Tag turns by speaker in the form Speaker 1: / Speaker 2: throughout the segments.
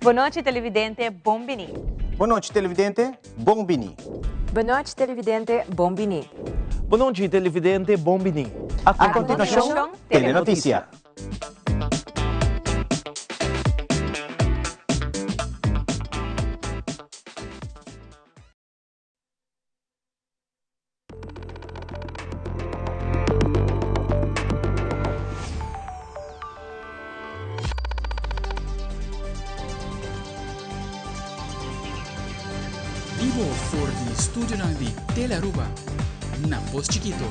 Speaker 1: Bon nochi televidente, bon bini.
Speaker 2: Bon nochi televidente, bon bini.
Speaker 3: Bon nochi televidente, bon bini.
Speaker 4: Bon nochi televidente, bon bini.
Speaker 2: A continuacion, Telenoticia.
Speaker 5: Bibo for di studionan di Telearuba na Pos Chikito.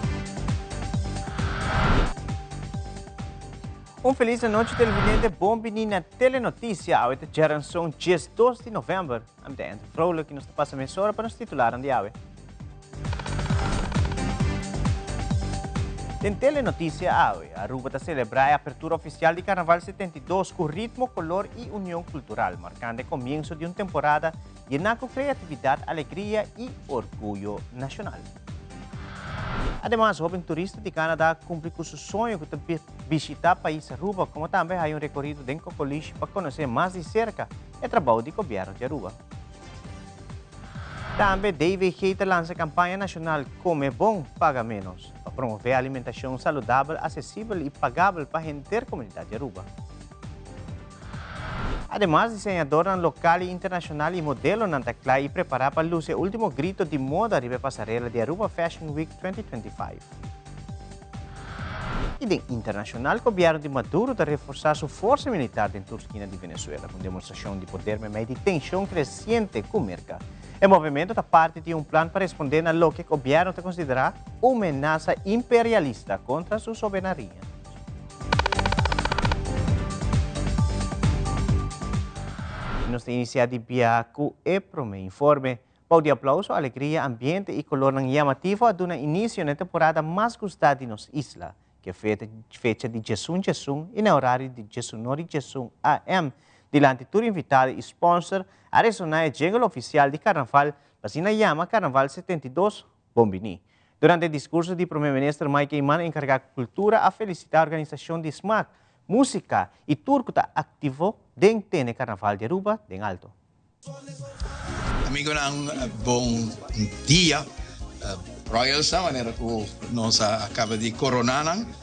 Speaker 2: Un feliz anochi televidente, bon bini na Telenoticia. Awe ta djaranson 12 di november. Ami ta Andrew Vrolijk y nos ta pasa mesora pa nos titularan di awe. Den Telenoticia awe, Aruba ta celebra e apertura oficial di Carnaval 72 cu ritmo, color y union cultural, marcando e comienzo di un temporada llena cu creatividad, alegria y orguyo nacional. Ademas, hoben turista di Canada a cumpli cu su soño cu ta bishita pais Aruba, como tambe haya un recorido den Cocolishi pa conoce mas di cerca e trabou di Gobierno di Aruba. Tambe DVG ta lansa campaña nacional Come Bon, Paga Menos pa promove alimentacion saludabel, accesibel y pagabel pa henter comunidad di Aruba. Ademas, diseñadornan local y internacional y modelonan ta cla y prepara pa luci e ultimo grito di moda riba e pasarela di Aruba Fashion Week 2025. Y den internacional, gobierno di Maduro ta reforsa su forsa militar den tur skina di Venezuela, cu un demostracion di poder memey di tension creciente cu Merca. E movimento ta parti di un plan pa responde na loke gobierno ta considera un menasa imperialista contra su soberania. Nos ta inicia di bia cu e prome informe. Bou di aplauso, alegria, ambiente y colornan llamativo a duna inicio na e temporada mas gusta di nos isla, cu e fecha di djesun djesun y na horario di djesunor y djesun AM. Dilanti tur invitado y sponsor a resona e jingle oficial di Carnaval pa asina yama Carnaval 72 Bon bini. Durante e discurso di Prome Minister Mike Eman encarga cu cultura a felicita organisacion di Smaak, musica y tur cu ta activo den tene Carnaval di Aruba den alto.
Speaker 6: Amigonan bon dia. Royals ta manera cu nos a caba di corona nan.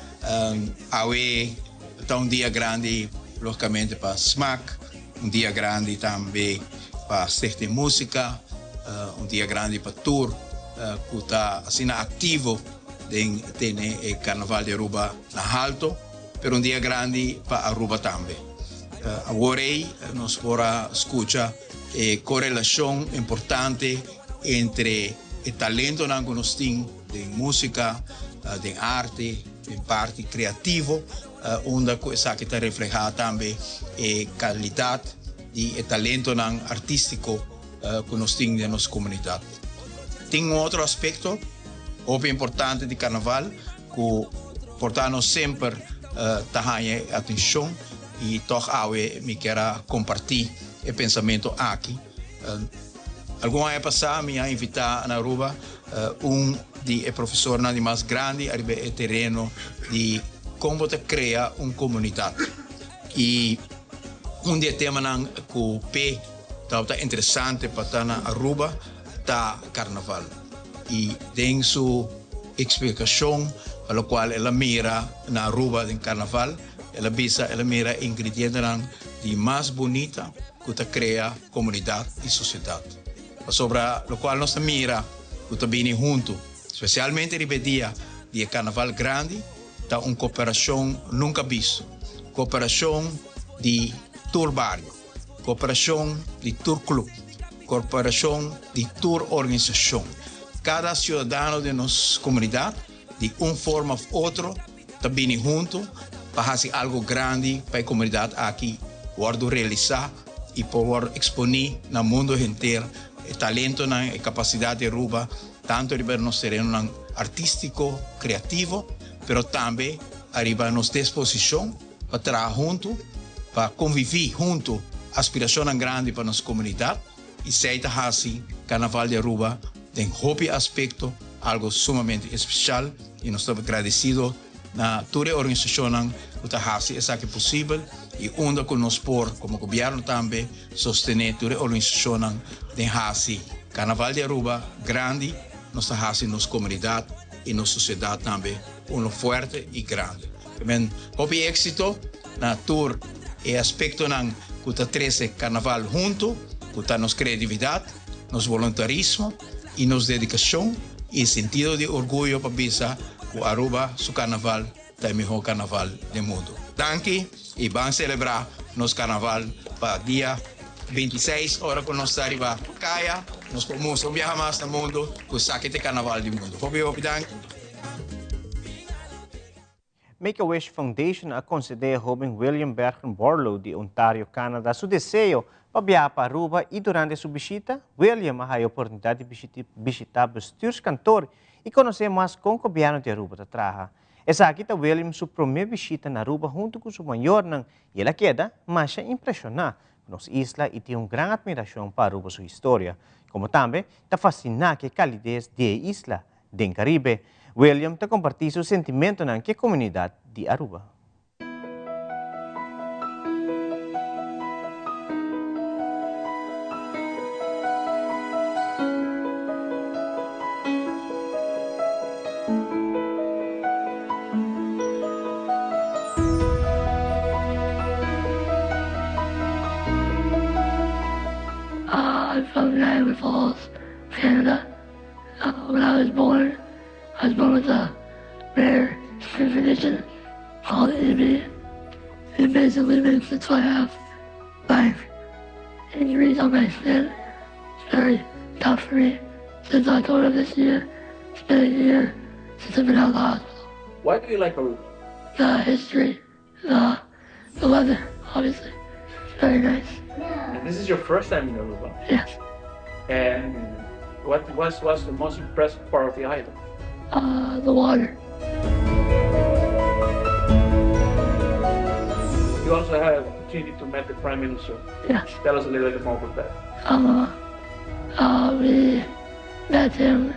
Speaker 6: Awe ta un dia grandi logicamente pa Smaak, un dia grandi tambe pa Stichting Musica, un dia grandi pa tur cu ta asina activo den tene e Carnaval di Aruba na halto. Pero un dia grandi pa Aruba tambe. Awor ei nos por a scucha e corelacion importante entre e talentonan cu nos tin den musica, den arte, den parti creativo, unda cu esaki ta refleha tambe e calidad di e talentonan artistico cu nos tin den nos comunidad. Tin un otro aspecto hopi importante di Carnaval Ku por ta no semper ta haña e atenshon i tòg awe mi kier a kompartí e pensamentu aki. Algun aña pasá mi a invitá na Aruba un di e profesornan di mas grandi ariba e tereno di kon bo ta krea un komunidat. I un di e temanan ku p'e tabata interesante pa ta na Aruba ta karnaval. I den su eksplikashon pa lokual el a mira na Aruba den karnaval, el a bisa el a mira ingredientenan di mas bunita ku ta krea komunidat i sosiedat. Pasobra lokual nos ta mira ku ta bini huntu, spesialmente riba e dia di e karnaval grandi, ta un koperashon nunka bisto, koperashon di tur bario. Koperashon di tur club, koperashon di tur organisashon. Kada siudadano den nos komunidat di un forma of otro ta bini huntu pa hasi algo grandi pa e komunidat aki wòrdu realisá i por wòrdu eksponí na mundu henter e talentonan, e kapasidat di Aruba tantu riba nos terenonan artístiko, kreativo, pero tambe ariba nos disposishon. pa traha huntu, pa konviví huntu aspirashonnan grandi pa nos komunidat i esei ta hasi Karnaval di Aruba den hopi aspekto algo sumamente espesial i nos ta gradesido na tur e organisashonnan ku ta hasi esaki posibel. y unda cu nos por como gobierno tambe sostene tur e organisacionnan den haci Carnaval di Aruba grandi, nos ta haci nos comunidad y nos sociedad tambe uno fuerte y grandi. Men hopi exito na tur e aspectonan cu ta trece Carnaval hunto, cu ta nos creatividad, nos voluntarismo y nos dedicacion y sentido di orguyo pa bisa cu Aruba su Carnaval ta e miho Carnaval den mundo. Danki y ban celebra nos Carnaval pa dia 26 ora cu nos ta riba caya nos por mustra un biaha mas na mundo cu esaki ta e Carnaval di mundo. Hopi hopi danki.
Speaker 2: Make-A-Wish Foundation a concede e hoben William Bergen Borloo di Ontario, Canada, su deseo pa biaha pa Aruba y durante su bishita, William a haya oportunidad di bishita bestuurskantoor y conoce mas con gobierno di Aruba ta traha. Esaki ta William su prome bishita na Aruba hunto cu su mayornan y el a keda masha impresiona cu nos isla y tin un gran admiracion pa Aruba su historia, como tambe ta fascina cu e calidez di e isla den Caribe. William ta comparti su sentimentonan cu e comunidad di Aruba.
Speaker 7: I'm from Niagara Falls, Canada. When I was born, I was born with a rare skin condition called EB. It basically makes it so I have like injuries on my skin. It's very tough for me. Since October of this year, it's been a year since I've been out of the hospital.
Speaker 8: Why do you like Aruba?
Speaker 7: The history, the, the weather, obviously. It's very nice.
Speaker 8: And this is your first time in Aruba?
Speaker 7: Yes.
Speaker 8: And what was, was the most impressive part of the island?
Speaker 7: The water.
Speaker 8: You also had an opportunity to meet the Prime Minister.
Speaker 7: Yes.
Speaker 8: Tell us a little bit more about that.
Speaker 7: We met him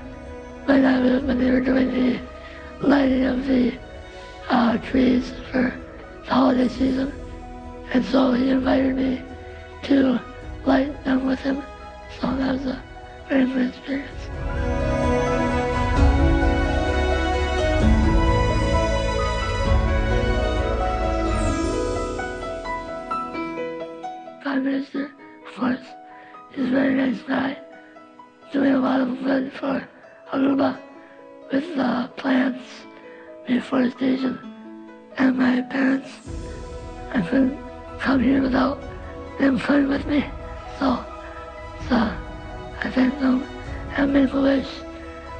Speaker 7: when they were doing the lighting of the trees for the holiday season. And so he invited me to light them with him. So that was a very good experience. Prime Minister, of course, is a very nice guy, doing a lot of good for Aruba with the plants, reforestation, and my parents. I couldn't come here without them coming with me, so I thank them and make a wish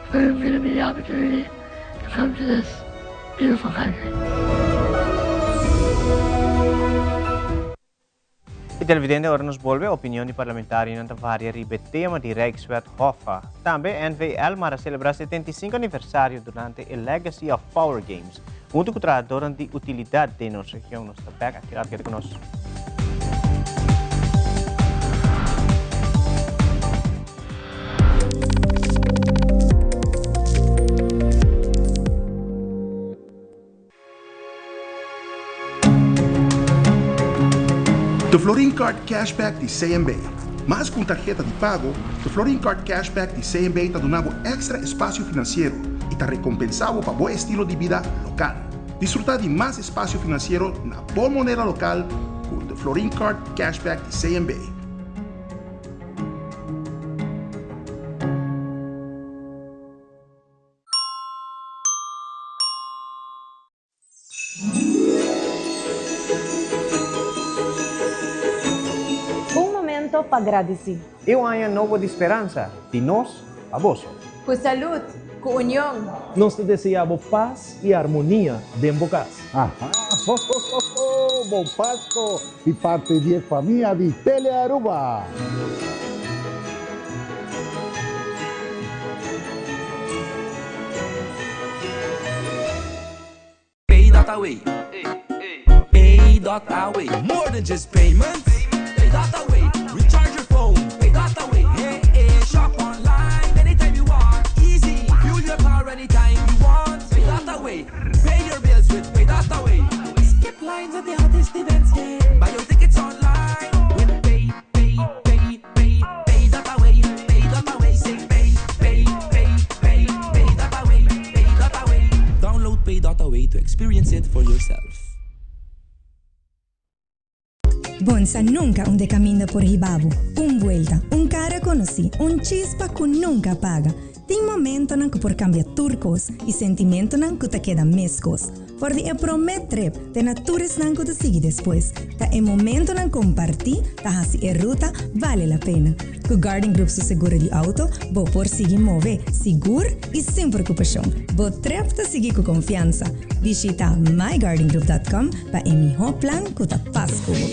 Speaker 7: for them giving me the opportunity to come to this beautiful country.
Speaker 2: E televidente ora nos volve, opinion di parlamentarionan ta varia riba e tema di Rijkswet Hoffa. Tambe NV Elmar a celebra 75 aniversario durante e Legacy of Power Games. Hunto cu trahadornan di utilidad den nos region. Nos ta back aki rato, keda cu nos.
Speaker 9: The Florin Card Cashback di CMB. Mas cu un tarheta di pago, The Florin Card Cashback di CMB ta duna bo extra espacio financiero y ta recompensa bo pa bo estilo di bida local. Disfruta di mas espacio financiero na bo moneda local cu The Florin Card Cashback di CMB.
Speaker 1: Un momento pa gradici.
Speaker 2: E un aña nobo di speransa, di nos pa boso.
Speaker 3: Cu salud, cu union.
Speaker 4: Nos ta desea bo paz y armonia den bo cas.
Speaker 10: Aha, ho, ho, ho, ho, bon Pasco di parte di e famia di Tele Aruba.
Speaker 5: Pay.away. Pay.away. More than just payments. Pay.away. Recharge your phone. Pay.away. Hey, hey, shop online anytime you want. Easy. Fuel your car anytime you want. Pay.away. Pay your bills with Pay.away. Skip lines at the hottest events. Yeah.
Speaker 11: Bon sa nunca unda e caminda por hiba bo. Un buelta, un cara conoci, un chispa cu nunca a paga. Tin momentonan cu por cambia tur cos y sentimentonan cu ta keda mescos. For di e prome trip te na tur esnan cu ta sigui despues, ta e momentonan comparti ta haci e ruta bale la pena. Cu Guardian Group su seguro di auto, bo por sigui move sigur y sin preocupacion. Bo trip ta sigui cu confiansa. Bishita myguardiangroup.com pa e miho plan cu ta pas cu bo.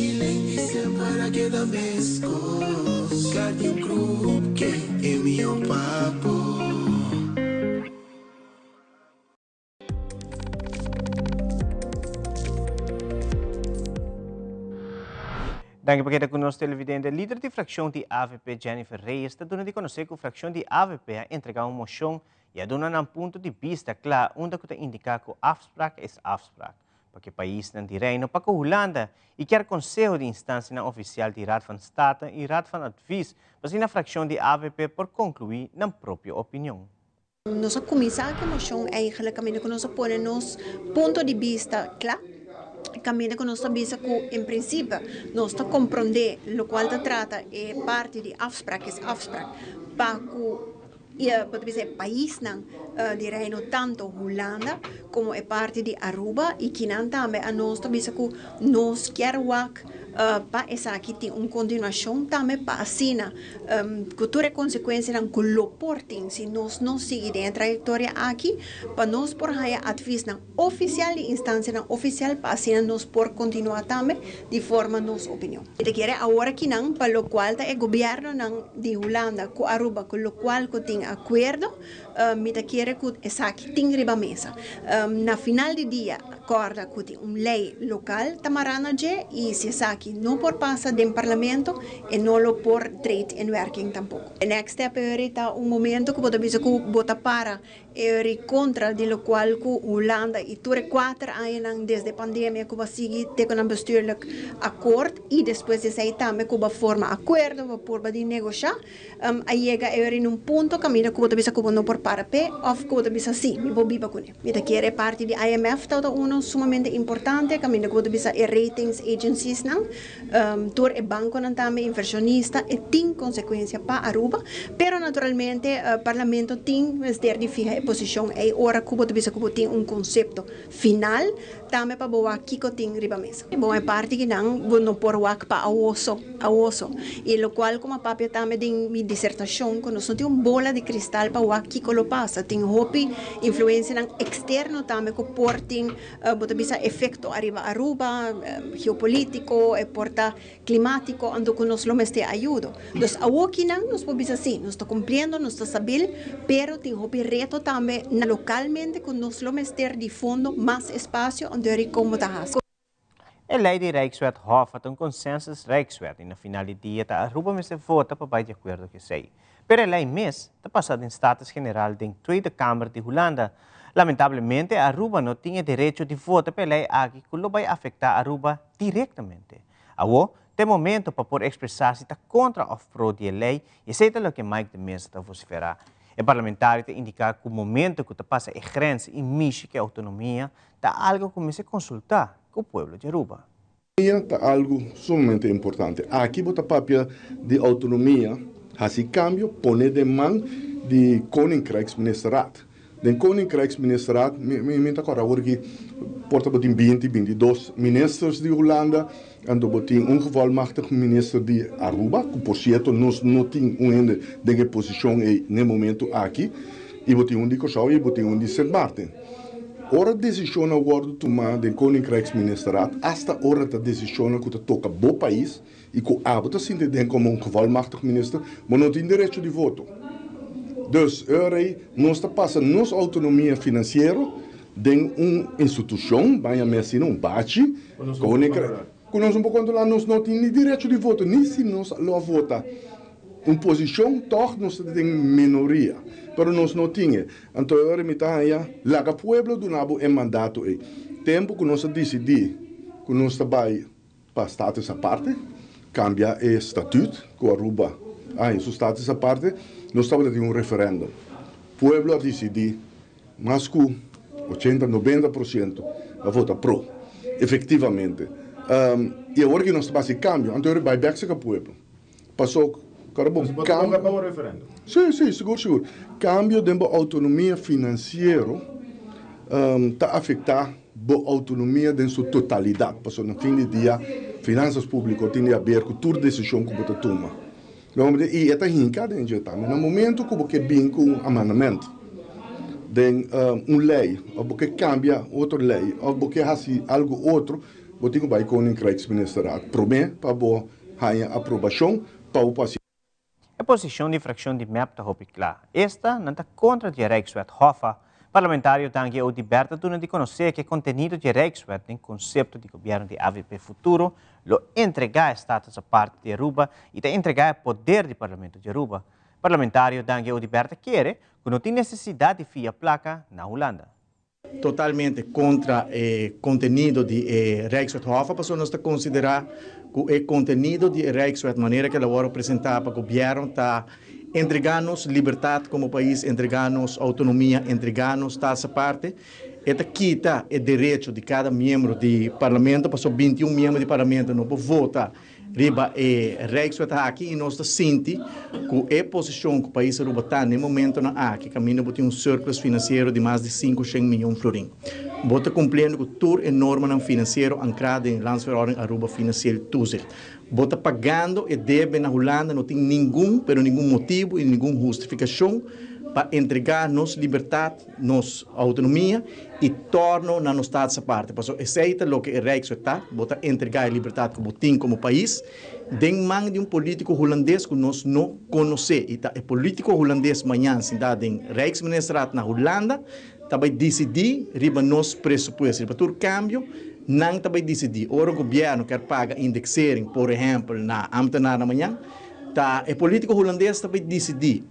Speaker 2: Danki pa keda ku nos televidente. Lider di frakshon di avp Jennifer Reyes ta duna di konosé ku frakshon di avp a entregá un moshon i a duna nan punto di bista kla unda ku ta indiká ku afspraak is afspraak pa ku e paisnan di Reino pa ku Hulanda i kier konseho di instansianan ofisial di Raad van State i Raad van Advies pa asina frakshon di avp por konkluí nan propio opinion.
Speaker 12: Nos a kuminsá ku e moshon eigenlijk kaminda ku nos a pone nos punto di bista kla, kaminda ku nos ta bisa ku en prinsipe nos ta komprondé lokual ta trata e parti di afsprak is afsprak pa ku bo ta bisa e paisnan di Reino tanto Hulanda komo e parti di Aruba i kinan tambe a nos ta bisa ku nos kier wak pa esaki tin un kontinuashon tambe pa asina ku tur e konsekuensianan ku lo por tin si nos no sigui den e trayektoria aki, pa nos por haña atvisnan ofisial di instansianan ofisial pa asina nos por kontinuá tambe di forma nos opinion. Mi ta kere awor akinan pa lokual ta e gobièrnunan di Hulanda ku Aruba ku lokual ku tin akuerdo, Mi ta kere ku esaki tin riba mesa. Na final di dia, kòrda ku tin un lei lokal ta mará na dje i si esaki no por pasa den parlamento, e no lo por trade in werking tampoko. E next step eri ta un momento ku bo ta bisa ku bo ta para eri kontra di lokual ku Hulanda i tur e kuater añanan desde pandemia ku bo a sigui te ku nan bestuurlijk akkoord i despues di esei tambe ku bo a forma akuerdo, bo a purba di negoshá. A yega e ora in un punto kaminda ku bo ta bisa ku bo no por para p'e òf ku bo ta bisa sí, mi por biba kuné. Mi ta kere e parti di IMF tabata uno sumamente importante kaminda ku bo ta bisa e ratings agenciesnan, tur e bankonan tambe invershonista, e tin konsekuensia pa Aruba, pero naturalmente Parlamento tin mester di fiha e posishon ei ora ku bo ta bisa ku bo tin un konsepto final Tambe pa bo wak kiko tin riba mesa. Bon e parti ki nan bo no por wak pa awoso, awoso. I lokual ku mi a papia tambe den mi disertashon ku nos no tin un bola di kristal pa wak kiko lo pasa. Tin hopi influensianan eksterno tambe ku por tin bo ta bisa efekto ariba Aruba, geopolitiko, e por ta Klimátiko anto ku nos lo mester ayudo. Dus awokinan nos por bisa sí, nos ta kumpliendo, nos ta stabil, pero tin hopi reto tambe lokalmente ku nos lo mester di fondo mas espasio anto eri komo ta hasi.
Speaker 2: E lei di Rijkswet Hof a ta un consensus Rijkswet y na final di dia ta Aruba mester vota pa bay di acuerdo cu esey. Pero e lei mes ta pasa den Status General den Tweede Kamer di Hulanda. Lamentablemente Aruba no tin e derecho di vota pa e lei aki cu lo bay afecta Aruba directamente. Awo, ta e momento pa por expresa si ta contra of pro di e ley y esey ta loke Mike de Meza ta vocifera. E parlamentario ta indica cu momento cu ta pasa e grens y mishi cu e autonomia ta algo cu mester consulta cu pueblo di Aruba.
Speaker 13: Autonomia ta algo sumamente importante. Aki bo ta papia di autonomia, haci cambio, pone den man di Koninkrijksministerraad. Den Koninkrijksministerraad, mi mi ta kòrda awor ki por ta bo tin binti, binti dos ministers di Hulanda, anto bo tin un gevolmachtigd minister di Aruba, ku por sierto nos no tin un hende den e posishon ei n'e momento aki, i bo tin un di Kòrsou i bo tin un di Sint Maarten. Ora desishonnan wòrdu tumá den Koninkrijksministerraad, asta ora ta desishonnan ku ta toka bo pais, I ku abo ta sinti den komo un gevolmachtig minister, bo no tin derecho di voto. Dus, e ora ei nos ta pasa nos autonomia finansiero den un institushon, ban yam'é asina, un bachi, ku nos no por kontrolá, nos no tin ni derecho di voto, ni si nos lo a vota un posishon, tòg nos ta den minoria. Pero nos no tin e. Anto e ora mi ta haña, laga pueblo duna bo e mandato ei. Tempu ku nos a disidí ku nos ta bai Pa status aparte, cambia e statuut cu Aruba a haña su status aparte, nos tabata tin un referendum. Pueblo a dicidi, mas cu ochenta, 90% a vota pro. Efectivamente. I awor ki nos ta basi kambio, anto bai bèk serka pueblo. Paso, kòrda bon,
Speaker 14: Bo ta boga pa un referendum?
Speaker 13: Sí, sí, sigur, sigur. Kambio den bo outonomia finansiero ta afektá bo outonomia den su totalidat. Pasobra na fin di dia, finansas públiko tin di haber ku tur desishon ku bo ta tuma. I e ta hinka den dje tambe. Na momento ku bo ke bin ku un amandament den un lei òf bo ke kambia otro lei òf bo ke hasi algu otro, bo tin ku bai Koninkrijksministerraad promé pa bo haña aprobashon pa bo por hasi.
Speaker 2: E posishon di frakshon di mep ta hopi kla. Esta, nan ta kontra di e Rijkswet Hoffa. Parlamentario Tangi Oduber ta duna di konosé ku e kontenido di e Rijkswet den konsepto di gobièrnu di avp Futuro lo entregá e status apart di Aruba i ta entregá e poder di Parlamento di Aruba. Parlamentario Dangui Oduber ta kere ku no tin nesesidat di fia plaka na Hulanda.
Speaker 15: Totalmente kontra e kontenido di e Rijkswet Hoffa pasobra nos ta konsiderá ku e kontenido di e Rijkswet manera ku el a wòrdu presentá pa gobièrnu ta entregá nos libertat komo pais, entregá nos outonomia, entregá nos tas aparte. E ta kita e derecho di kada miembro di Parlamento, pasobra 21 miembro di Parlamento no por vota riba e Rijkswet aki i nos ta sinti ku e posishon ku pais Aruba ta na e momentonan aki kaminda bo tin un surplus finansiero di mas di 500 miyon florin. Bo ta kumpliendo ku tur e normanan finansiero ankrá den Landsverordening Aruba Financieel Toezicht. Bo ta pagando e debe na Hulanda, no tin ningun, pero ningun motibu i ningun hustifikashon pa entregá nos libertat, nos autonomia i torno na nos status aparte. Pasobra esei ta loke e Rijkswet ta, bo ta entregá e libertat ku bo tin komo pais den man di un polítiko hulandes ku nos no konosé. I ta e polítiko hulandes mañan sintá den Rijksministerraad na Hulanda ta bai disidí riba nos presupuesto, riba tur kambio nan ta bai disidí. Ora gobièrnu kier paga indexering, por ehèmpel, na ámtenarnan mañan, ta e polítiko hulandes ta bai disidí.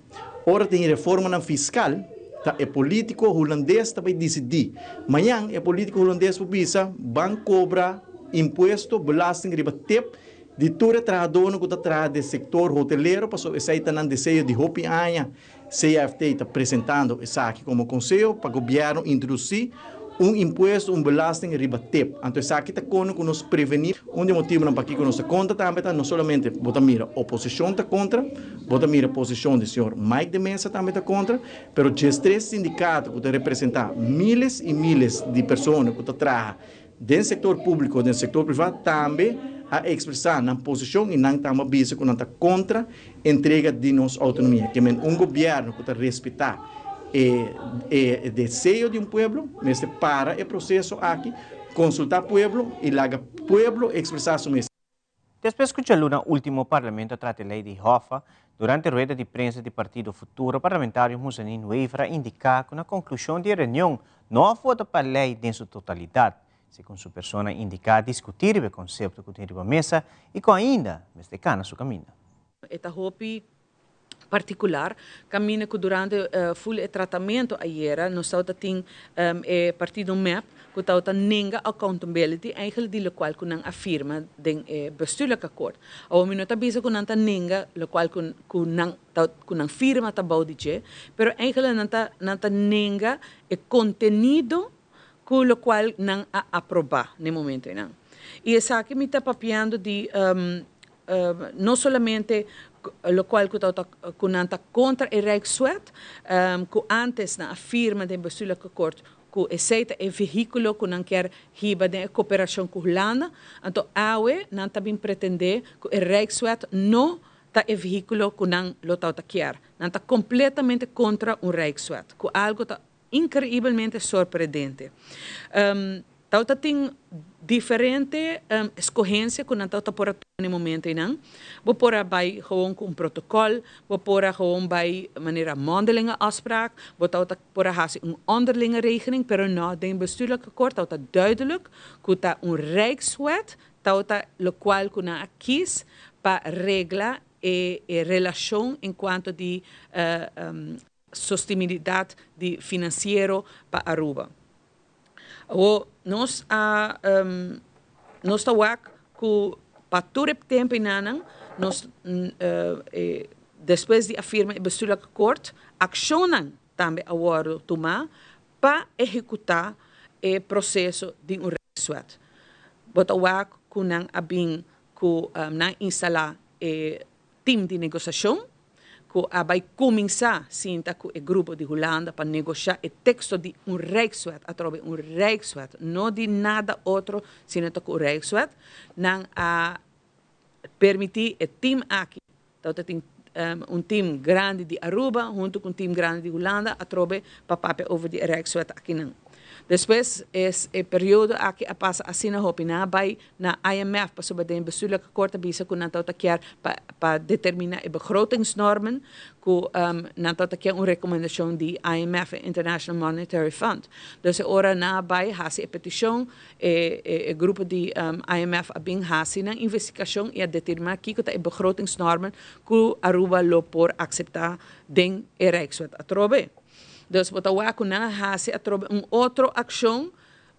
Speaker 15: Ora tin reformanan fiskal, ta e polítiko hulandes ta bai disidí. Mañan e polítiko hulandes por bisa, ban kobra impuesto, belasting riba tep di tur e trahadónan ku ta traha den sektor hotelero, pasobra esei ta nan deseo di hopi aña. CFT ta presentando esaki komo konseho pa gobièrnu introdusí un impuesto, un belasting riba tep. Anto esaki ta kone ku nos prevení. Un di e motibunan pakiko nos ta kontra tambe ta no solamente bo ta mira oposishon ta kontra, bo ta mira posishon di señor Mike de Meza tambe ta kontra, pero djestres sindikato ku ta representá miles i miles di persona ku ta traha Den sektor públiko, den sektor privá tambe a ekspresá nan posishon i nan tambe a bisa ku nan ta kontra entrega di nos outonomia. Ke men un gobièrnu ku ta respetá e e deseo di un pueblo mester para e proseso aki, konsultá pueblo i laga pueblo ekspresá su mes.
Speaker 2: Despues ku djaluna último Parlamento a trata e lei di Hoffa, durante rueda di prensa di partido Futuro, parlamentario Muzanin Wever a indiká ku na konklushon di e reunion no a vota pa e lei den su totalidat. Segun su persona a indiká a diskutí riba e konsepto ku tin riba mesa i ku ainda mester kana su kaminda.
Speaker 16: E ta hopi particular caminda cu durante full e tratamento ayera nos tawata tin e partido mep cu tawata nenga accountability eigenlijk di locual cu nan a firma den e bestuurlijk akkoord. Awor mi no ta bisa cu nan ta nenga locual cu cu nan ta cu nan firma ta bou di dje pero eigenlijk nan ta nan ta nenga e contenido cu locual nan a aproba n'e momento einan. Y esaki mi ta papiando di no solamente locual cu ta cu nan ta contra e Rijkswet, cu antes nan a firma den Bestuurlijk Akkoord cu esey ta e vehiculo cu nan kier hiba den e cooperacion cu Hulanda, anto awe nan ta bin pretende cu e Rijkswet no ta e vehiculo cu nan lo tawata kier. Nan ta completamente contra un Rijkswet, cu algo ta Increibelmente sorprendente. Tawata tin diferente escogencia cu nan tawata por a tuma na e momento einan. Bo por a bay gewoon cu un protocol, bo por a gewoon bay manera mondelinge afspraak, bo tawata por a haci un onderlinge regeling, pero no, den bestuurlijk akkoord tawata duidelijk cu ta un rijkswet tawata locual cu nan a kies pa regla e relacion en cuanto di sostenibilidad di financiero pa Aruba. Awo nos a nos ta wak cu pa tur e tempo enanan nos despues di a firma e bestuurlijk akkoord accionnan tambe a wordo tuma pa ehecuta e proceso di un rijkswet. Bo ta wak. ku nan a bin ku nan instalá e team di negosiashon ku a bai kuminsá sinta ku e grupo di Hulanda pa negoshá e teksto di un Rijkswet, atrobe un Rijkswet, no di nada otro sino ta ku un Rijkswet, nan a permití e team aki, tabata tin un team grandi di Aruba huntu ku un team grandi di Hulanda atrobe pa papia over di e Rijkswet akinan. Despues es e periodo aki a pasa asina hopi, nan a bai na IMF pasobra den bestuurlijke akkoord a bisa ku nan tabata kier pa pa determina e begrotingsnormen ku nan tabata kier un rekomendashon di IMF, e International Monetary Fund. Dus e ora nan a bai hasi e petishon e e grupo di IMF a bin hasi nan investigashon i a determina kiko ta e begrotingsnormen ku Aruba lo por aksepta den e Rijkswet atrobe. Dus bo ta wak ku nan a hasi atrobe un otro akshon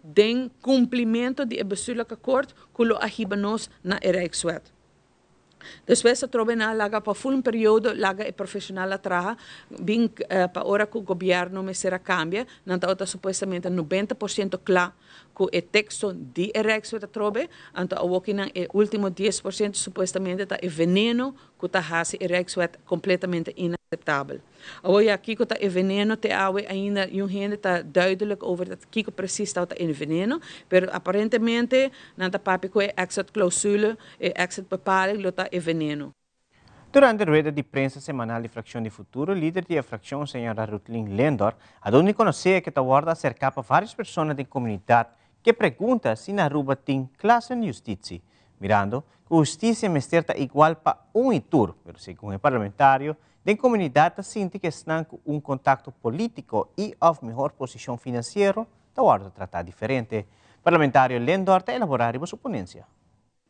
Speaker 16: den cumplimento di e bestuurlijk akkoord cu lo a hiba nos na e Rijkswet. Despues atrobe nan a laga pa ful un periodo laga e profesional a traha bin pa ora cu gobierno mester a cambia, nan tabata supuestamente 90% cla cu e texto di e Rijkswet atrobe, anto awoki nan e ultimo 10% supuestamente ta e veneno cu ta haci e Rijkswet completamente inaceptabel. Awor ya, kico ta e veneno te awe ainda niun hende ta duidelijk over dat kico precies tabata e veneno, pero aparentemente nan ta papia cu e exit clausule, e exit bepaling lo ta e veneno.
Speaker 2: Durante rueda di prensa semanal di Fraccion di Futuro, lider di e fraccion, señora Rutlin Lendor, a duna di conoce cu ta wordo acerca pa varios persona den comunidad ke pregunta si na Aruba tin klassenjustitie, mirando cu husticia mester ta igual pa un y tur, pero segun e parlamentario, Den komunidat ta sinti ku esnan ku un kontakto polítiko i òf mihor posishon finansiero ta wòrdu tratá diferente. Parlamentario Lindor ta elaborá riba su ponensia.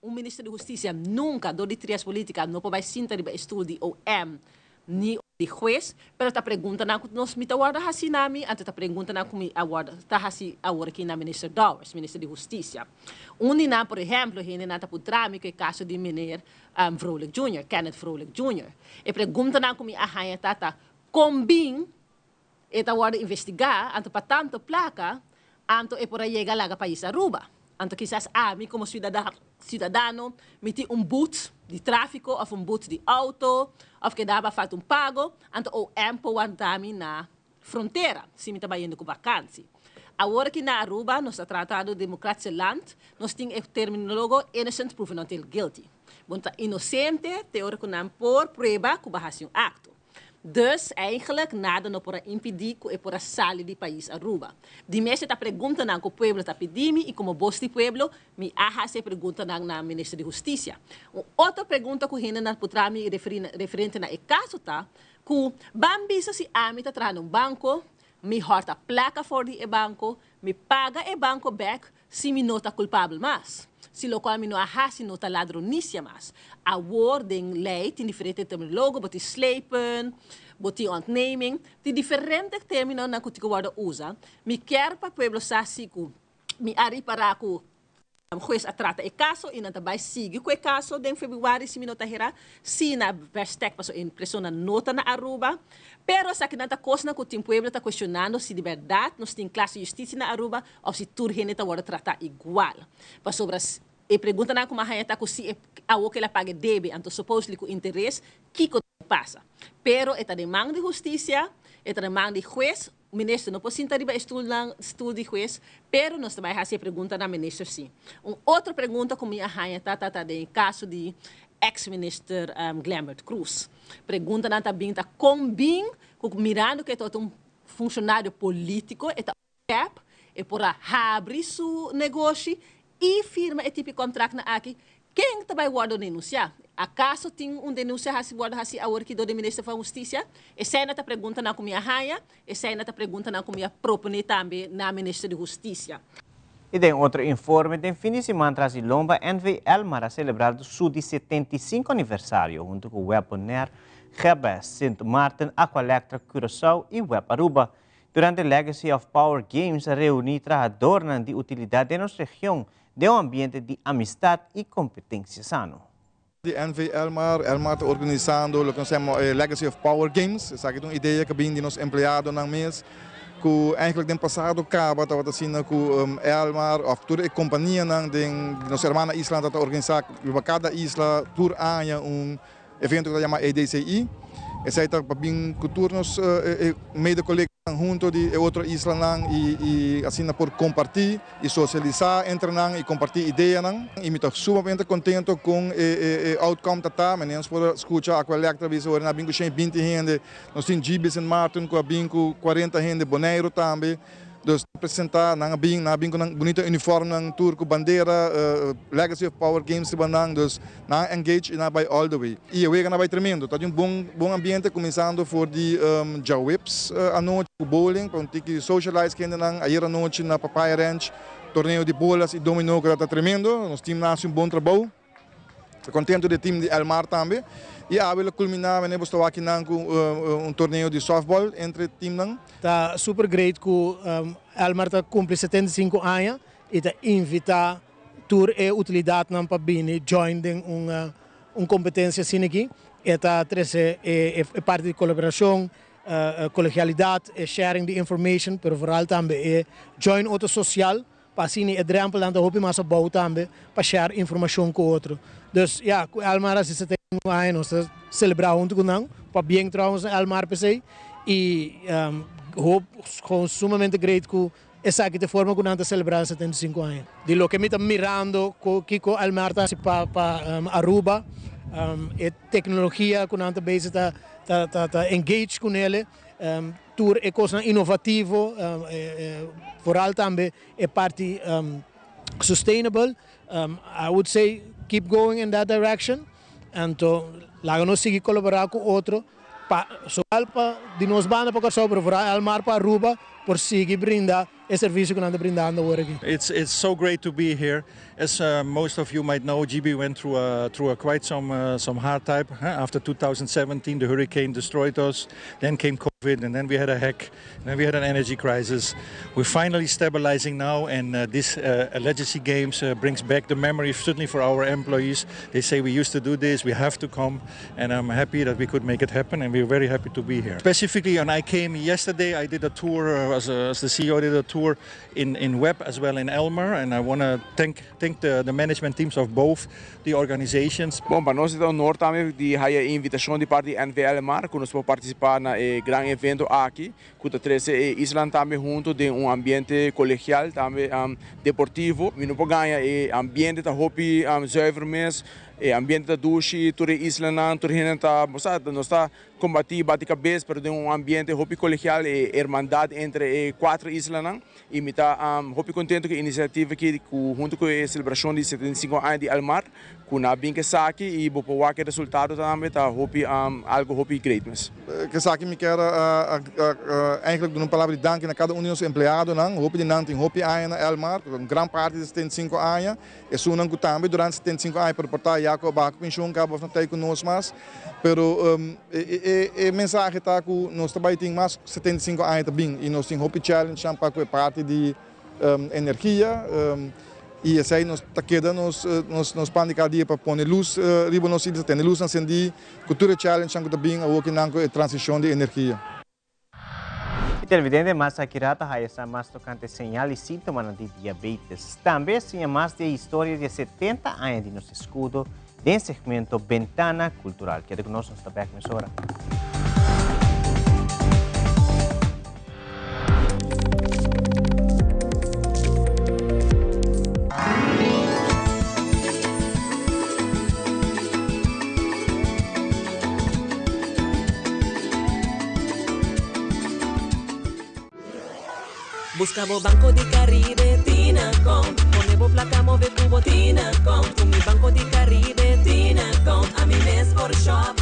Speaker 14: Un minister di hustisia nunka dor di trias politica no por bai sinta riba e stul di OM ni di hues, pero ta preguntanan ku nos mi ta wòrdu hasi na mi, anto ta preguntanan ku mi a wòrdu ta hasi awor aki na minister Dowers, minister di hustisia. Un di nan por ehemplo hendenan ta puntra mi ku e kaso di meneer Vrolijk Junior, Kenneth Vrolijk Junior. E preguntanan ku mi a haña ta ta, kon bin e ta wòrdu investigá, anto pa tantu plaka, anto e por a yega laga pais Aruba? Anto kisas ami komo siudadano mi tin un but di tráfiko òf un but di outo òf kedaba falta un pago, anto OM por warda mi na frontera si mi ta bayendo ku vakansi. Awor aki na Aruba nos ta tratando democratische land, nos tin e terminologo innocent proven until guilty. Bo ta inosente te ora ku nan por prueba ku bo a hasi un akto. Dus eigenlijk nada no por a impidi ku e por a sali di pais Aruba. Di mes e ta preguntanan ku pueblo ta pidi mi i komo bos di pueblo mi a hasi e preguntanan na Minister di Hustisia. Un otro pregunta ku hendenan putra mi referente na e kaso ta Ku ban bisa si ami ta traha na un banko, mi hòrta plaka for di e banko, mi paga e banko bèk si mi no ta kulpabel mas. Si lokual mi no a hasi no ta ladronisia mas. Awor den lei tin diferente terminologo, bo tin slepen, bo tin ontneming, tin diferente terminonan ku tin ku wòrdu usa. Mi kier pa pueblo sa si ku mi a ripará ku Hues a trata e kaso i nan ta bai sigui ku e kaso den februari si mi no ta hera, si na verstek pasobra e persona no ta na Aruba. Pero esaki nan ta kosnan ku tin pueblo ta kuestionando si di bèrdat nos tin klas di justisia na Aruba òf si tur hende ta wòrdu tratá igual. Pasobra e preguntanan ku mi a haña ta ku si e awo ku el a paga e debe anto supposedly ku interes kiko ta pasa. Pero e ta den man di hustisia, e ta den man di hues. Minister no por sinta riba e stulnan, stul di hues, pero nos ta bai hasi e pregunta na minister si. Un otro pregunta ku mi a haña ta ta den e kaso di ex minister Glenbert Croes. Preguntanan ta bin ta kon bin ku mirando ku e tabata un funshonario politiko, e ta un e por a habri su negoshi i firma e tipo kontraktnan aki, ken ta bai wòrdu denunsiá? Akaso tin un denunsia hasi wòrdu hasi awor ki dor di Minister van Hustisia? Esei ta preguntanan ku mi a haña, esei ta preguntanan ku mi a proponé tambe na Minister di Hustisia.
Speaker 2: I den otro informe, den fin di siman tras di lomba, NV Elmar a selebrá su di 75 aniversario huntu ku Web Bonaire, GB Sint Maarten, Aqualectra Curaçao i Web Aruba. Durante Legacy of Power Games a reuní trahadornan di utilidat den nos region den un ambiente di amistat i kompetensia sano.
Speaker 17: Di NV Elmar, Elmar ta organisando loke nos yama e Legacy of Power Games. Esaki ta un idea ku a bin di nos empleadonan mes, Ku eigenlijk den pasado kaba tabata asina ku Elmar òf tur e kompanianan den nos hermana islanan tabata organisá riba kada isla tur aña un evento ku ta yama EDCI. Esei ta pa bin ku tur nos mede koleganan hunto di e otro islanan i asina por kompartí i sosialisá entre nan i kompartí ideanan. I mi ta sumamente kontento kon e outcome ta ta. Mi nos por a skucha Aqualectra bisa ora nan a bin ku 120 hende. Nos tin GB Sint Maarten ku a bin ku 40 hende, Boneiru tambe. Dus presentá, nan a bin, nan a bin ku nan bunita uniformnan tur ku bandera, Legacy of Power Games riba nan. Dus nan a engage i nan a bai all the way. I e weganan a bai tremendo. Ta di un bon bon ambiente kuminsando for di djaweps anochi ku bowling pa un tiki socialize ku hendenan. Ayer anochi na Papaya Ranch torneo di bolas i domino ku tabata tremendo. Nos team nan a hasi un bon trabou. Ta contento di e team di Elmar tambe. Y awe lo culmina wanneer bo sta wak kinan cu un torneo di softball entre teamnan.
Speaker 18: Ta super great cu Elmar ta cumpli 75 aña y ta invita tur e utilidadnan pa bini join den un competencia asina aki. E ta trece e parti di colaboracion, colegialidad, e sharing di information, pero vooral tambe e join otro social Pa asina e drempelnan ta hopi mas abou tambe pa share informacion cu otro. Dus ya, cu Elmar a 61 aña nos ta celebra hunto cu nan. Pabien trouwens na Elmar p'esey. Y hoop gewoon sumamente great cu esaki ta e forma cu nan ta celebra 75 aña. Di loke mi ta mirando cu kico Elmar ta haci pa Aruba, e tecnologia cu nan ta bezig ta ta engage cu nele. Tur e kosnan inovativo, vooral tambe e parti sustainable, I would say keep going in that direction. Anto laga nos sigui kolabora ku otro pa zowel pa di nos banda pa Kòrsou pero vooral Elmar pa Aruba por sigui brinda e servisio ku nan ta brindando awor aki.
Speaker 19: It's it's so great to be here. As most of you might know, GB went through a through a quite some some hard time after 2017 the hurricane destroyed us, then came COVID and then we had a hack, and then we had an energy crisis. We're finally stabilizing now and this Legacy Games brings back the memory certainly for our employees. They say we used to do this, we have to come and I'm happy that we could make it happen and we're very happy to be here. Specifically, and I came yesterday, I did a tour as, a, as the CEO did a tour in, in Web as well in Elmer and I want to thank, thank the, the management teams of both the organizations.
Speaker 20: Bon, pa nos ta un honor tambe di haya e invitacion di parti di NV Elmar cu nos por participa na e gran evento aki cu ta trece e islanan tambe hunto den un ambiente colegial tambe deportivo. Mi no por gaña e ambiente ta hopi zuiver mes, e ambiente ta dushi, tur e islanan, tur hende ta, bo sa, nos ta combati bati cabes pero den un ambiente hopi colegial, e hermandad entre e cuatro islanan. Y mi ta hopi contento cu e iniciativa aki cu hunto cu e celebracion di 75 aña di Elmar cu nan a bin cu esaki y bo por wak e resultado tambe ta hopi algo hopi great mes.
Speaker 17: Cu esaki mi kier a eigenlijk duna un palabra di danki na cada un di nos empleadonan. Hopi di nan tin hopi aña na Elmar, un gran parti di 75 aña. Esunnan cu tambe durante 75 aña por por ta ya cu a baha cu pensioen caba of no ta cu nos mas. Pero e mensahe ta cu nos ta bay tin mas 75 aña ta bin y nos tin hopi challengenan pa cu e parti di energia y esey nos ta keda nos nos pan di cada dia pa pone luz riba nos isla, tene luznan cendi cu tur e challengenan cu ta bin awokinan cu e transicion di energia.
Speaker 2: E televidente mas akirá ta haya sa mas tokante señal i síntomanan di diabetes. Tambe siña mas di e historia di e 70 aña di nos eskudo den segmento Bentana Kultural. Keda ku nos, nos ta bèk mesora.
Speaker 21: Busca bo Banco di Caribe tin account. Pone bo placa move cu bo tin account. Cu mi Banco di Caribe tin account. Ami mes por shop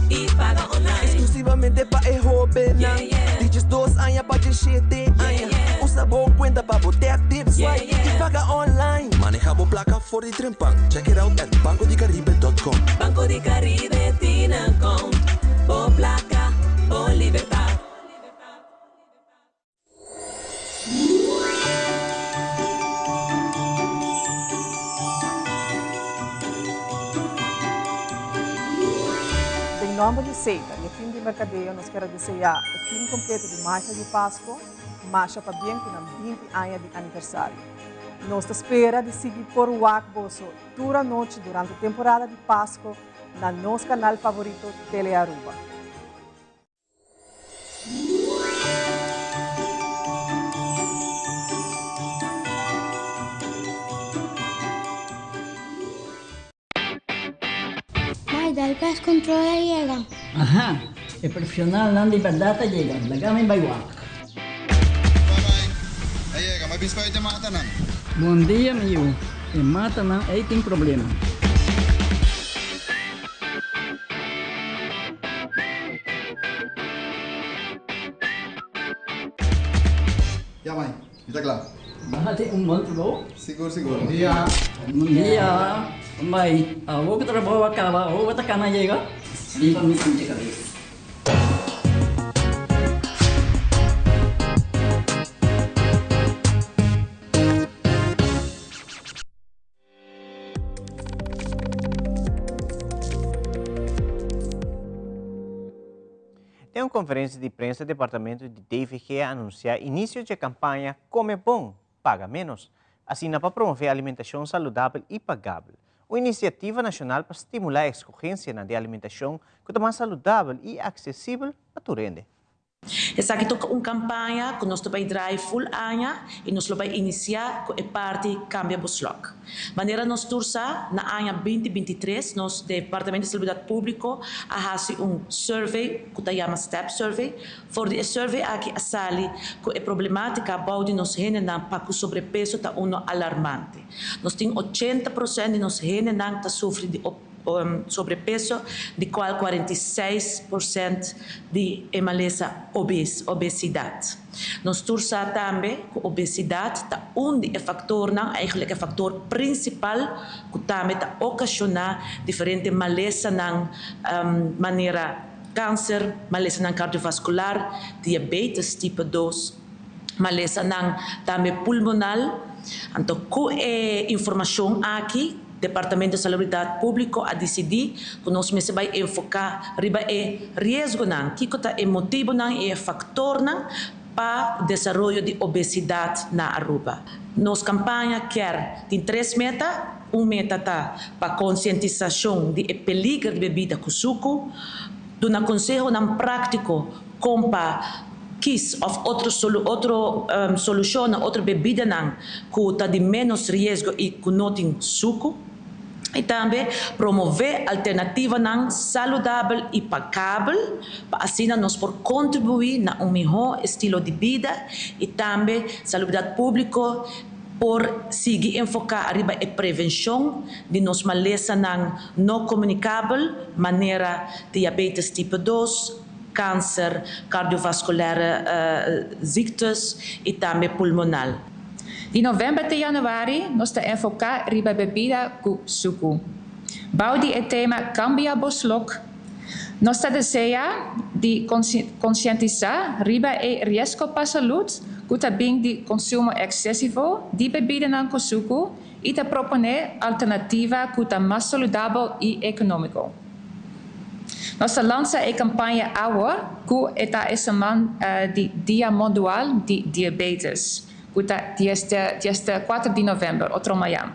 Speaker 21: y paga online.
Speaker 5: Exclusivamente pa e hobennan di 12 aña pa 17 aña. Usa bo cuenta pa bo tap, tip, swipe y paga online.
Speaker 22: Maneha bo placa for di trempan. Check it out at bancodicaribe.com.
Speaker 21: Banco di Caribe tin account. Bo placa, bo libertad.
Speaker 23: Den nomber di Setar y e team di mercadeo nos kier a desea e team completo di Magia di Pasco.
Speaker 6: Masha pabien ku nan 20 aña di aniversario. Nos ta spera di sigui por wak boso tur anochi durante temporada di Pasco na nos canal favorito Telearuba.
Speaker 8: Mai, dal pest control a yega.
Speaker 23: Aha, e profesionalnan di berdad a yega, laga mi bai wak.
Speaker 17: A yega, mi bisa pa e matanan.
Speaker 23: Bon dia mi yu, e matanan ei tin problema.
Speaker 17: Ya mai, mi ta kla.
Speaker 23: Bati un bon trabou.
Speaker 17: Sigur sigur. Bon dia.
Speaker 23: Bon dia. Mai, awor ku trabou a kaba, awor bo ta kana yega? Riba mi sinti kabes.
Speaker 2: Den un konferensia di prensa departamento di DVG a anunsiá inisio dje kampaña Kome Bon, Paga Ménos, asina pa promové alimentashon saludabel i pagabel, un inisiativa nashonal pa stimulá eskogensianan di alimentashon ku ta mas saludabel i aksesibel pa tur hende.
Speaker 24: Esaki ta un kampaña ku nos ta bai drai ful aña i nos lo bai inisiá ku e parti Kambia bo slòk. Manera nos tur sa, na aña binti 23 nos Departamento di Salubridat Públiko a hasi un survey ku ta yama step Survey. For di e survey aki a sali ku e problemátika bou di nos hendenan pa ku sobrepeso ta uno alarmante. Nos tin 80% di nos hendenan ta sufri di sobrepeso, di cual 46% di e malesa obes, obesidad. Nos tur sa tambe cu obesidad ta un di e factornan, eigenlijk e factor principal, cu tambe ta ocasiona diferente malesanan manera cancer, malesanan cardiovascular, diabetes tipo dos, malesanan tambe pulmonal. Anto cu e informacion aki, Departamento di Salubridad Publico a dicidi cu nos mester bay enfoca riba e riesgonan, kico ta e motibonan y e factornan pa desaroyo di obesidad na Aruba. Nos campaña kier tin tres meta, un meta ta pa concientisacion di e peliger di bebida cu sucu, duna consehonan practico con pa kis of otro otro solushonnan, otro bebidanan ku ta di ménos riesgo i ku no tin suku. I tambe promové alternativanan saludabel i pagabel pa asina nos por kontribuí na un mihó estilo di bida i tambe salubridat públiko por sigui enfoká ariba e prevenshon di nos malesanan no komunikabel manera diabetes tipo dos, kanser, cardiovasculaire ziektes i tambe pulmonal.
Speaker 25: Di novèmber te yanüari nos ta enfoká riba bebida ku suku. Bou di e tema Kambia bo slok, nos ta desea di konsientisá riba e riesgo pa salud ku ta bin di konsumo eksesivo di bebidanan ku suku i ta proponé alternativa ku ta mas saludabel i ekonómiko. Nos ta lansa e kampaña awor ku e ta e siman di Dia Mondual di Diabetes, ku ta 14 di novèmber, otro mayan.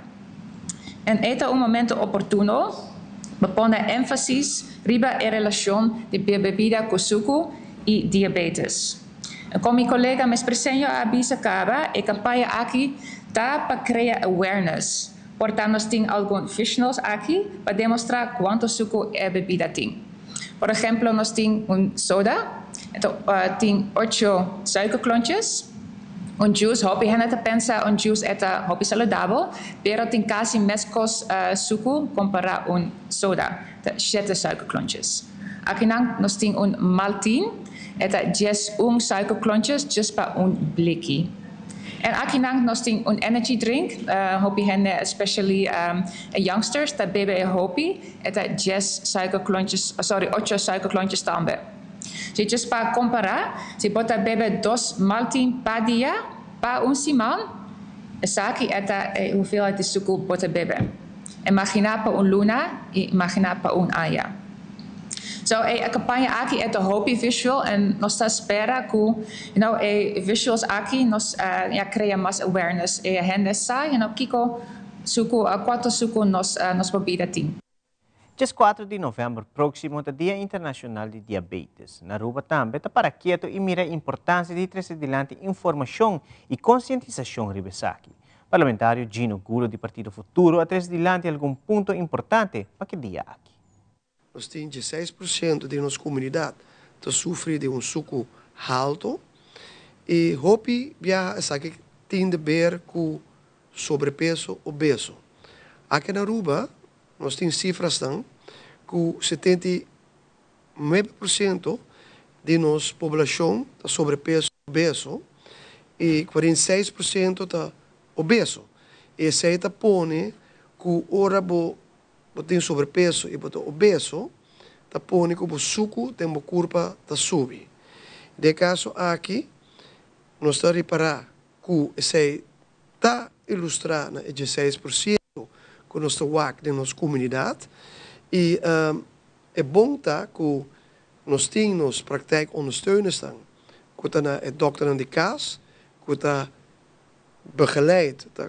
Speaker 25: En e ta un momento oportuno pa pone énfasis riba e relashon di bebida ku suku i diabetes. Kon mi kolega mes preseño a bisa kaba, e kampaña aki ta pa krea awareness. Por ta nos tin algun visuals aki pa demostrá kuantu suku e bebida tin. Por ehemplo nos tin un soda, e ta tin ocho suikerklontjes, un juice, hopi hende ta pensa un juice e ta hopi saludabel, pero tin kasi meskos suku kompará un soda, ta shete suikerklontjes. Akinan nos tin un maltin, e ta 11 suikerklontjes just pa un bliki. En akinan nos tin un energy drink, hopi hende, especially e youngsters, ta bebe e hopi, e ta 10 suikerklontjes, sorry, ocho suikerklontjes tambe. Si just pa kompará, si bo ta bebe dos maltin pa dia pa un siman, esaki e ta e hoeveelheid di suku bo ta bebe. Imaginá pa un luna i imaginá pa un aña. So e campaña aki ta hopi visual en nos ta spera cu e visuals aki nos ya crea mas awareness e hende sa kico suco, cuanto suco nos bebida tin.
Speaker 2: 4 di november proximo ta Dia Internacional di Diabetes. Na Aruba tambe ta para keto y mira importancia di trece dilanti informacion y concientisacion riba esaki. Parlamentario Gino Gulo di Partido Futuro a trece dilanti algun punto importante pa e dia aki.
Speaker 1: Nos tin 16% di nos comunidad ta sufri di un suco halto y hopi bia esaki tin di haber cu sobrepeso obeso. Aki na Aruba nos tin cifranan cu 79% di nos poblacion ta sobrepeso obeso y 46% ta obeso. Y esey ta pone cu ora bo tin sobrepeso y bo ta obeso, ta pone cu bo suco den bo curpa ta subi. Den caso aki, nos ta ripara cu esey ta ilustra na 16% cu nos ta wak den nos comunidad y e bon ta cu nos tin nos praktijkondersteuners dan, cu ta na e dokter di cas, cu ta begeleid, ta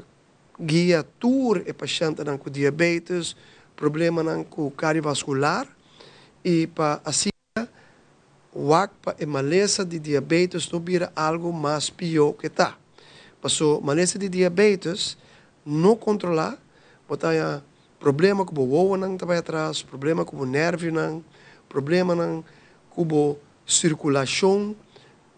Speaker 1: guia tur e pashentnan cu diabetes, problemanan cu cardiovascular y pa asina wak pa e malesa di diabetes no bira algo mas pio cu ta. Paso malesa di diabetes no controla, bo ta problema cu bo wowonan ta bay atras, problema cu bo nervionan, problemanan cu bo circulacion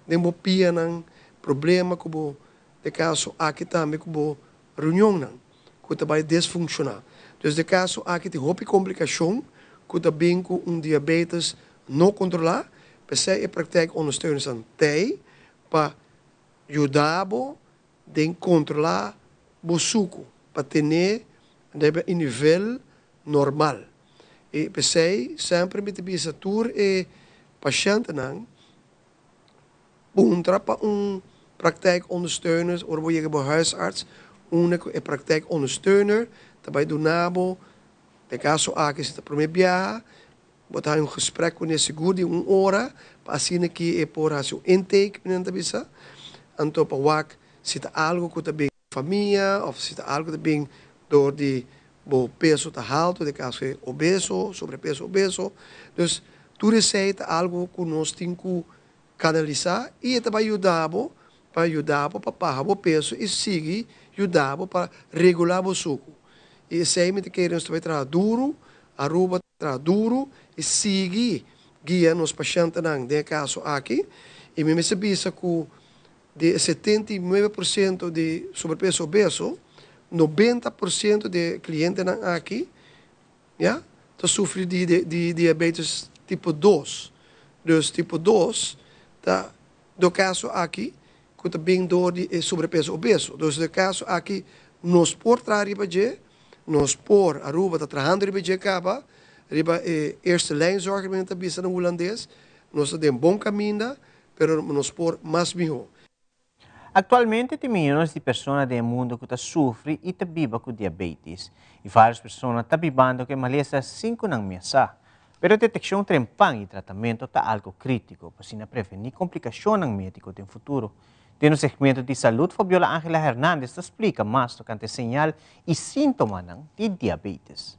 Speaker 1: den bo pianan, problema cu bo, den caso aki tambe cu bo riñonnan, cu ta bay disfunciona. Dus den caso aki tin hopi complicacion cu ta bin cu un diabetes no controla, pesey e praktijkondersteuners t'ey pa yuda bo den controla bo suco, pa tene un nivel normal. Y pesey semper mi ta bisa tur e pashentnan puntra pa un praktijkondersteuner, ora bo yega bo huisarts, unda e praktijkondersteuner ta bay duna bo, den caso aki si ta prome biaha, bo ta un gesprek cu ne sigur di un ora, pa asina cu e por haci un intake, nan ta bisa, anto pa wak si ta algo cu ta bin famia, of si ta algo cu ta bin door di bo peso ta halto, den caso obeso, sobrepeso obeso. Dus tur esey ta algo cu nos tin cu canalisa y ta bay yuda bo, pa yuda bo pa baha bo peso y sigui yuda bo pa regula bo suco. Y esey mi ta kere nos ta traha duro, Aruba traha duro y sigui guia nos pashentnan den caso aki. Y mi mester bisa cu di 79% di sobrepeso obeso, 90% di clientenan aki, ja, ta sufri di diabetes tipo 2. Dus tipo 2 ta den caso aki cu ta bin door di sobrepeso obeso. Dus den caso aki nos por traha riba dje, nos por Aruba ta trahando riba dje caba, riba e eerste lijnzorg ta bisa na Hulandes, nos ta den bon caminda, pero nos por mas miho.
Speaker 2: Actualmente tin miyones di persona den mundo cu ta sufri y ta biba cu diabetes. Y varios persona ta bibando cu malesa sin cu nan mes sa. Pero deteccion trempan y tratamento ta algo critico pa asina preveni complicacion medico den futuro. Den e segmento di salud, Fabiola Angela Hernandez ta splica mas tocante señal y sintoma di diabetes.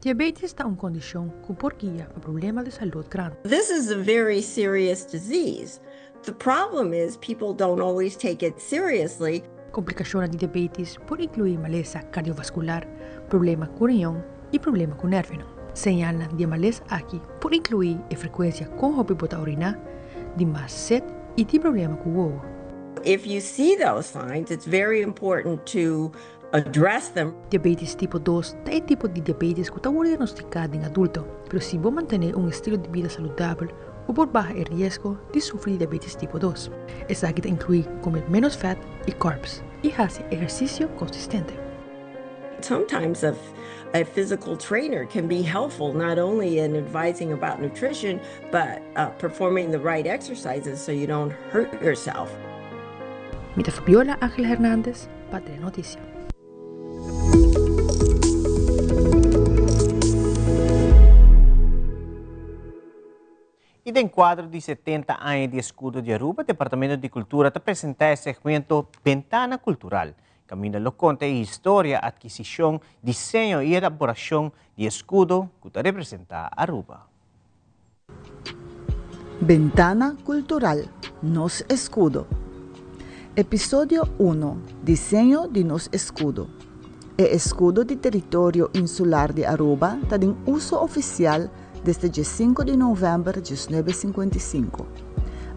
Speaker 3: Diabetes ta un condicion cu por guia pa problema di salud grandi.
Speaker 4: This is a very serious disease. The problem is people don't always take it seriously.
Speaker 3: Complicacion di diabetes por inclui malesa cardiovascular, problema cu riñon y problema cu nervio. Señal di malesa aki por inclui e frecuencia cu hopi bo ta orina, di mas sed y tin problema cu wowo.
Speaker 4: If you see those signs, it's very important to address them.
Speaker 3: Diabetes tipo 2 ta e tipo di diabetes cu ta diagnostica den adulto, pero si bo mantene un estilo di bida saludabel, bo por baha e riesgo di sufri di diabetes tipo 2. Esaki ta inclui come menos vet y carbs y haci ehercicio consistente.
Speaker 4: Sometimes a physical trainer can be helpful not only in advising about nutrition, but performing the right exercises so you don't hurt yourself.
Speaker 3: Mi ta Fabiola Angel Hernandez, pa Noticia.
Speaker 2: Y den cuadro di 70 aña di Escudo di Aruba, Departamento di Cultura ta presenta e segmento Bentana Cultural. Caminda lo conta e historia, adquisicion, diseño y elaboracion di escudo cu ta representa Aruba.
Speaker 7: Bentana Cultural, Nos Escudo. Episodio uno, Diseño di nos escudo. E escudo di teritorio insular di Aruba ta den uso oficial desde dje sinku di november diesnuebe sinkuenta i sinku,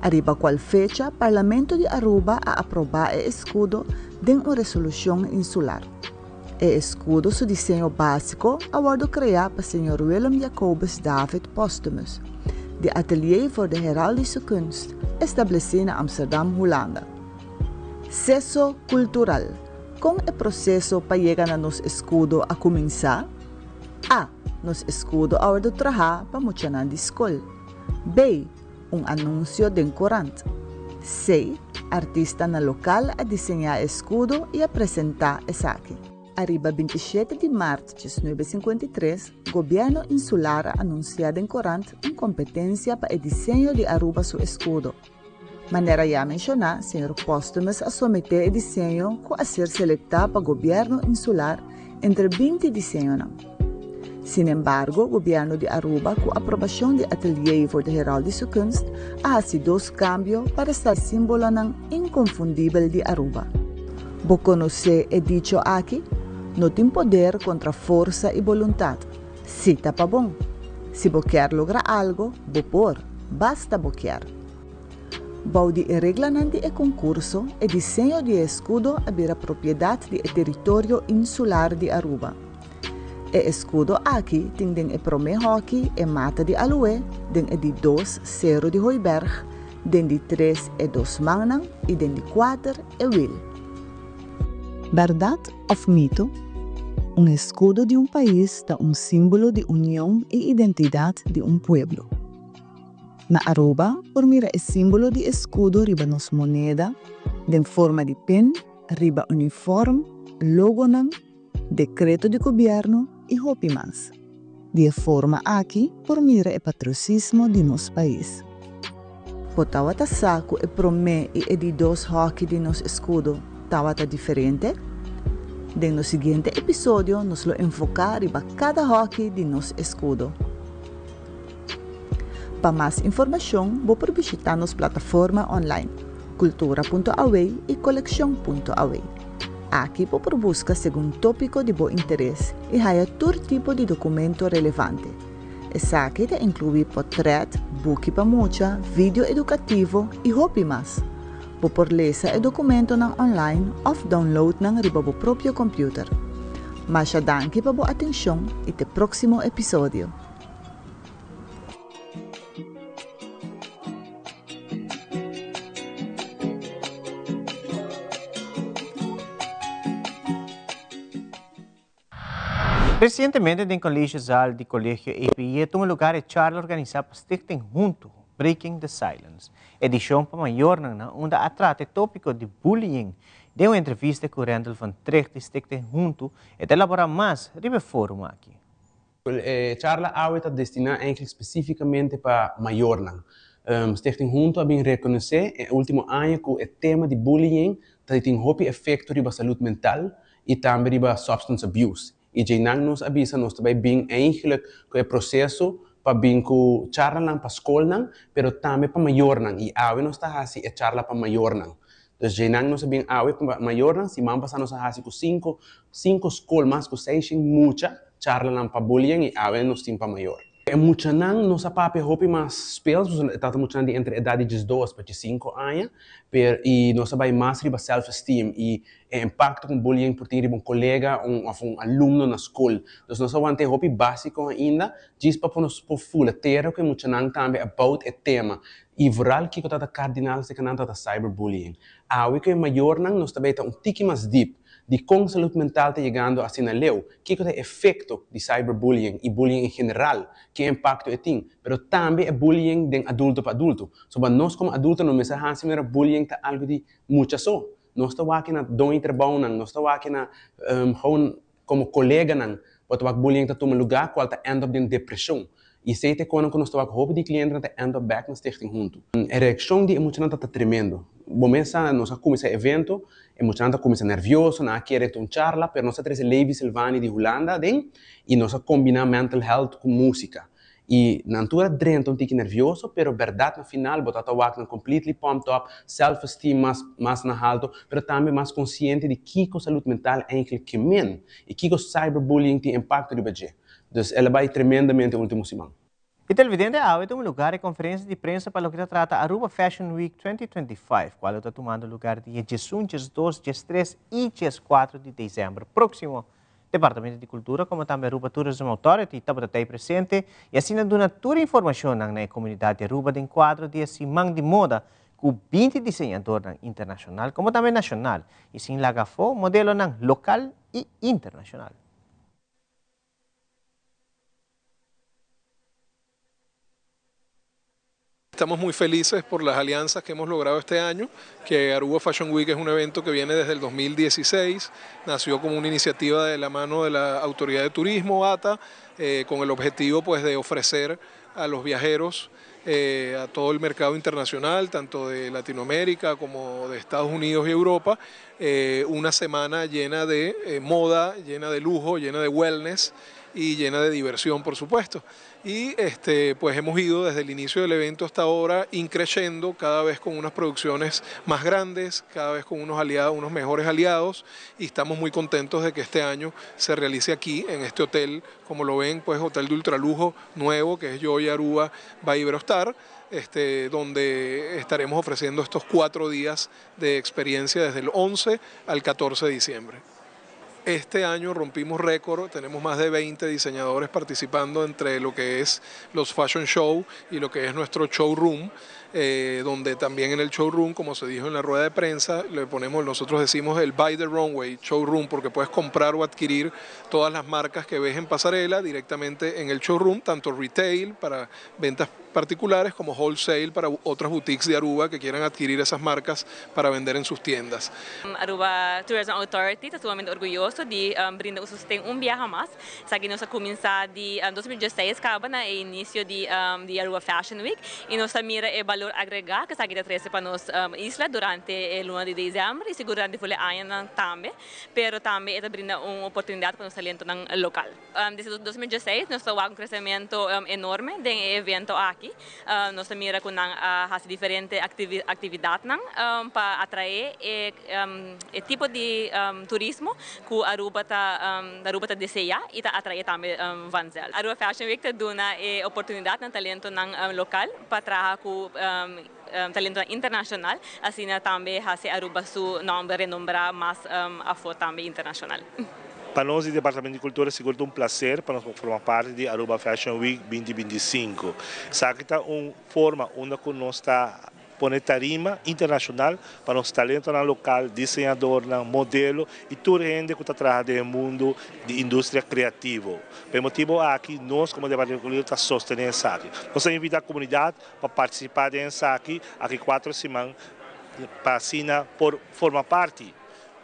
Speaker 7: ariba cual fecha Parlamento di Aruba a aproba e escudo den un resolucion insular. E escudo su diseño básico a wordo creá pa señor Willem Jacobus David Posthumus, di Atelier voor de Heraldische Kunst, establesí na Amsterdam, Hulanda. Seso kultural, Kon e proseso pa yega na nos eskudo a kuminsá? A. Nos eskudo a wordo trahá pa muchanan di skol. B. Un anunsio den korant. C. Artistanan lokal a diseñá e eskudo i a presentá esaki. Ariba bintishete di mart diesnuebe sinkuenta i tres, Gobièrnu Insular a anunsiá den korant un kompetensia pa e diseño di Aruba su eskudo. Manera ya menshoná, señor Posthumus a someté e diseño ku a ser selektá pa Gobièrnu Insular entre 20 diseñonan. Sin embargo, Gobièrnu di Aruba ku aprobashon di Atelier voor de Heraldische Kunst a hasi dos kambio pa resta símbolonan inkonfundibel di Aruba. Bo konosé e dicho aki? No tin poder kontra forsa i boluntat. Si ta pa bon. Si bo kier logra algo, bo por, basta bo kier. Bou di e reglanan di e konkurso, e diseño di e eskudo a bira propiedat di e teritorio insular di Aruba. E eskudo aki tin den e promé hòki e mata di aloe, den e di dos sero di hooiberg, den di tres e dos mannan i den di kuater e wil. Bèrdat òf mito? Un eskudo di un pais ta un símbolo di union i identidat di un pueblo. Na Aruba por mira e simbolo di escudo riba nos moneda den forma di pen, riba uniform, logonan, decreto di gobierno y hopi mas. Di e forma aki por mira e patriotismo di nos pais. Bo tawata sa cu e prome y e di dos hoki di nos escudo tawata diferente? Den nos siguiente episodio nos lo enfoca riba cada hoki di nos escudo. Pa mas informashon bo por bishitá nos plataforma online cultura punto aw i kolekshon punto aw. Aki bo por buska segun tópiko di bo interes i haya tur tipo di dokumento relevante. Esaki ta inkluí potrèt, buki pa mucha, video edukativo i hopi mas. Bo por lesa e dokumentonan online òf download nan riba bo propio kòmpiuter. Masha danki pa bo atenshon i te próksimo episodio!
Speaker 2: Resientemente den Collegezaal di Colegio EPI a tuma lugar e charla organisa pa Stichting Hunto, Breaking the Silence, edicion pa mayornan na unda a trata e topico di bullying. Den un entrevista cu Randall van Trigt di Stichting Hunto e ta elabora mas riba e forum aki.
Speaker 9: E charla awe ta destiná eigenlijk spesífikamente pa mayornan. Stichting Hunto a bin rekonosé e último aña ku e tema di bullying ta di tin hopi efekto riba salud mental i tambe riba substance abuse. I djeinan nos a bisa nos ta bai bin eigenlijk ku e proseso pa bin ku charlanan pa skolnan pero tambe pa mayornan i awe nos ta hasi e charla pa mayornan. Dus djeinan nos a bin awe pa mayornan, siman pasá nos a hasi ku sinku sinku skol mas ku seishen mucha Charlanan pa bullying i awe nos tin pa mayor. E muchanan nos a papia hopi mas speels, pasobra e tabata muchanan di entre edat di diesdos pa diesinko aña, per i nos a bai mas riba self esteem i e impakto ku bullying por tin riba un kolega un òf un alumno na skol. Dus nos a wanta e hopi básiko ainda djis pa por nos por fula tera ku e muchanan tambe about e tema i vooral kiko tabata kardinal serka nan tabata cyberbullying. Awe ku e mayornan nos ta bai ta un tiki mas dip Di kon salud mental ta yegando asina leu? Kiko ta e efekto di cyberbullying i bullying en general? Ki impakto e tin? Pero tambe e bullying den adulto pa adulto. Soba nos komo adulto no mester hasi manera bullying ta algu di mucha so. Nos ta wak na don i trabounan, nos ta wak na gewoon komo koleganan bo ta wak bullying ta tuma lugá kual ta end up den depreshon. I esei ta e konan ku nos ta wak hopi di klientenan ta end up bek na Stichting Huntu. E reakshon di e muchanan ta ta tremendo. Bo mes sa, nos a kuminsá e evento, e muchanan ta kuminsá nervioso, nan a kere ta un charla, pero nos a trese Levi Silvani di Hulanda aden i nos a kombiná mental health ku músika. I nan tur a drenta un tiki nervioso, pero bèrdat na final bo ta ta wak nan completely pumped up, self esteem mas mas na halto, pero tambe mas konsiente di kiko salud mental eindelijk ke men i kiko cyberbullying tin impakto riba dje. Dus el a bai tremendamente ultimo siman.
Speaker 2: E televidente awe tuma lugar e conferencia di prensa pa loke ta trata Aruba Fashion Week 2025, cual lo ta tumando lugar dia 11, 12, 13 y 14 di december proximo. Departamento di Cultura como tambe Aruba Tourism Authority tabata tey presente y asina duna tur informacionnan na e comunidad di Aruba den cuadro di e siman di moda cu 20 diseñadornan internacional como tambe nacional y sin laga afo modelonan local y internacional.
Speaker 10: Estamos muy felices por las alianzas que hemos logrado este año, que Aruba Fashion Week es un evento que viene desde el 2016, nació como una iniciativa de la mano de la Autoridad de Turismo, ATA, eh, con el objetivo pues, de ofrecer a los viajeros, eh, a todo el mercado internacional, tanto de Latinoamérica como de Estados Unidos y Europa, eh, una semana llena de moda, llena de lujo, llena de wellness y llena de diversión, por supuesto. Y este, pues hemos ido desde el inicio del evento hasta ahora increciendo cada vez con unas producciones más grandes, cada vez con unos aliados, unos mejores aliados, y estamos muy contentos de que este año se realice aquí en este hotel, como lo ven, pues hotel de ultralujo nuevo que es Joy Aruba by Iberostar, este, donde estaremos ofreciendo estos cuatro días de experiencia desde el 11 al 14 de diciembre. Este año rompimos récord, tenemos más de 20 diseñadores participando entre lo que es los fashion show y lo que es nuestro showroom, eh, donde también en el showroom, como se dijo en la rueda de prensa, le ponemos, nosotros decimos el Buy the Runway showroom, porque puedes comprar o adquirir todas las marcas que ves en pasarela directamente en el showroom, tanto retail para ventas particulares como wholesale para otras boutiques de Aruba que quieran adquirir esas marcas para vender en sus tiendas.
Speaker 11: Aruba Tourism Authority ta sumamente orguyoso di brinda un sosten un biaha mas. Esaki nos a cuminsa di 2016 caba na e inicio di di Aruba Fashion Week y nos ta mira e balor agrega cu esaki ta trece pa nos isla durante e luna di december y sigur durante ful e añanan tambe. Pero tambe e ta brinda un oportunidad pa nos talentonan local. Desde 2016 nos ta wak un crecemento enorme den e evento aki. Nos ta mira cu nan a haci diferente actividadnan pa atrae e tipo di turismo cu Aruba ta Aruba ta desea y ta atrae tambe vanzelf. Aruba Fashion Week ta duna e oportunidad na talentonan local pa traha cu talentonan internacional, asina tambe haci Aruba su nomber renombra mas afo tambe internacional.
Speaker 12: Pa nos di Departamento di Cultura sigur ta un placer pa nos por forma parti di Aruba Fashion Week 2025. Esaki ta un forma unda cu nos ta pone tarima internacional pa nos talentonan local, diseñadornan, modelo y tur hende cu ta traha den e mundo di industria creativo. Pa e motibo aki nos como Departamento di Cultura ta sostene esaki. Nos ta invita comunidad pa partisipá den esaki aki kuater siman pa asina por forma parti,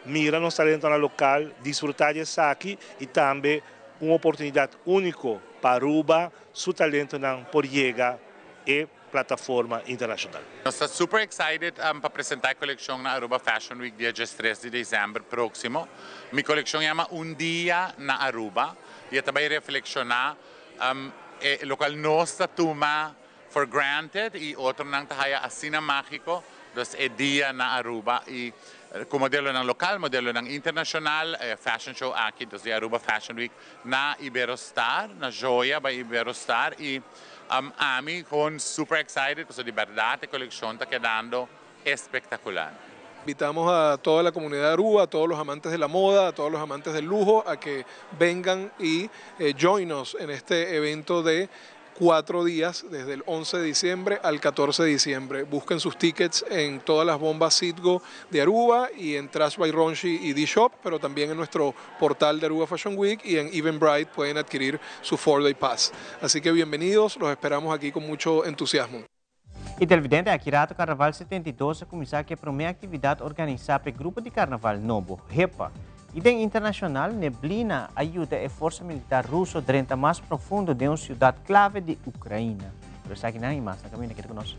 Speaker 12: mira nos talentonan lokal, disfrutá di esaki i tambe un oportunidat úniko pa Aruba su talentonan por yega e plataforma internashonal.
Speaker 13: Nos ta super excited pa presenta e coleccion na Aruba Fashion Week dia diestres di december proximo. Mi coleccion yama Un Dia na Aruba y e ta bay reflexiona E locual nos ta tuma for granted y otronan ta haya asina magico, dus e dia na Aruba y cu modelonan local, modelonan internacional, e fashion show aki, dus di Aruba Fashion Week na Iberostar, na Joya by Iberostar y ami gewoon super excited pasobra di berdad e coleccion ta kedando espectacular.
Speaker 10: Invitamos a toda la comunidad de Aruba, a todos los amantes de la moda, a todos los amantes del lujo, a que vengan y eh, join us en este evento de cuatro días, desde el 11 de diciembre al 14 de diciembre. Busquen sus tickets en todas las bombas Citgo de Aruba y en Trash by Ronchi y D-Shop, pero también en nuestro portal de Aruba Fashion Week y en Eventbrite pueden adquirir su 4-Day Pass. Así que bienvenidos, los esperamos aquí con mucho entusiasmo.
Speaker 2: E televidente, aki rato Carnaval 72 a cuminsa cu e prome actividad organisa p'e grupo di Carnaval nobo, HEPA. I den internashonal, neblina a yuda e forsa militar ruso drenta mas profundo den un siudat klave di Ukraina. Pero esakinan i mas na kaminda. Keda ku nos.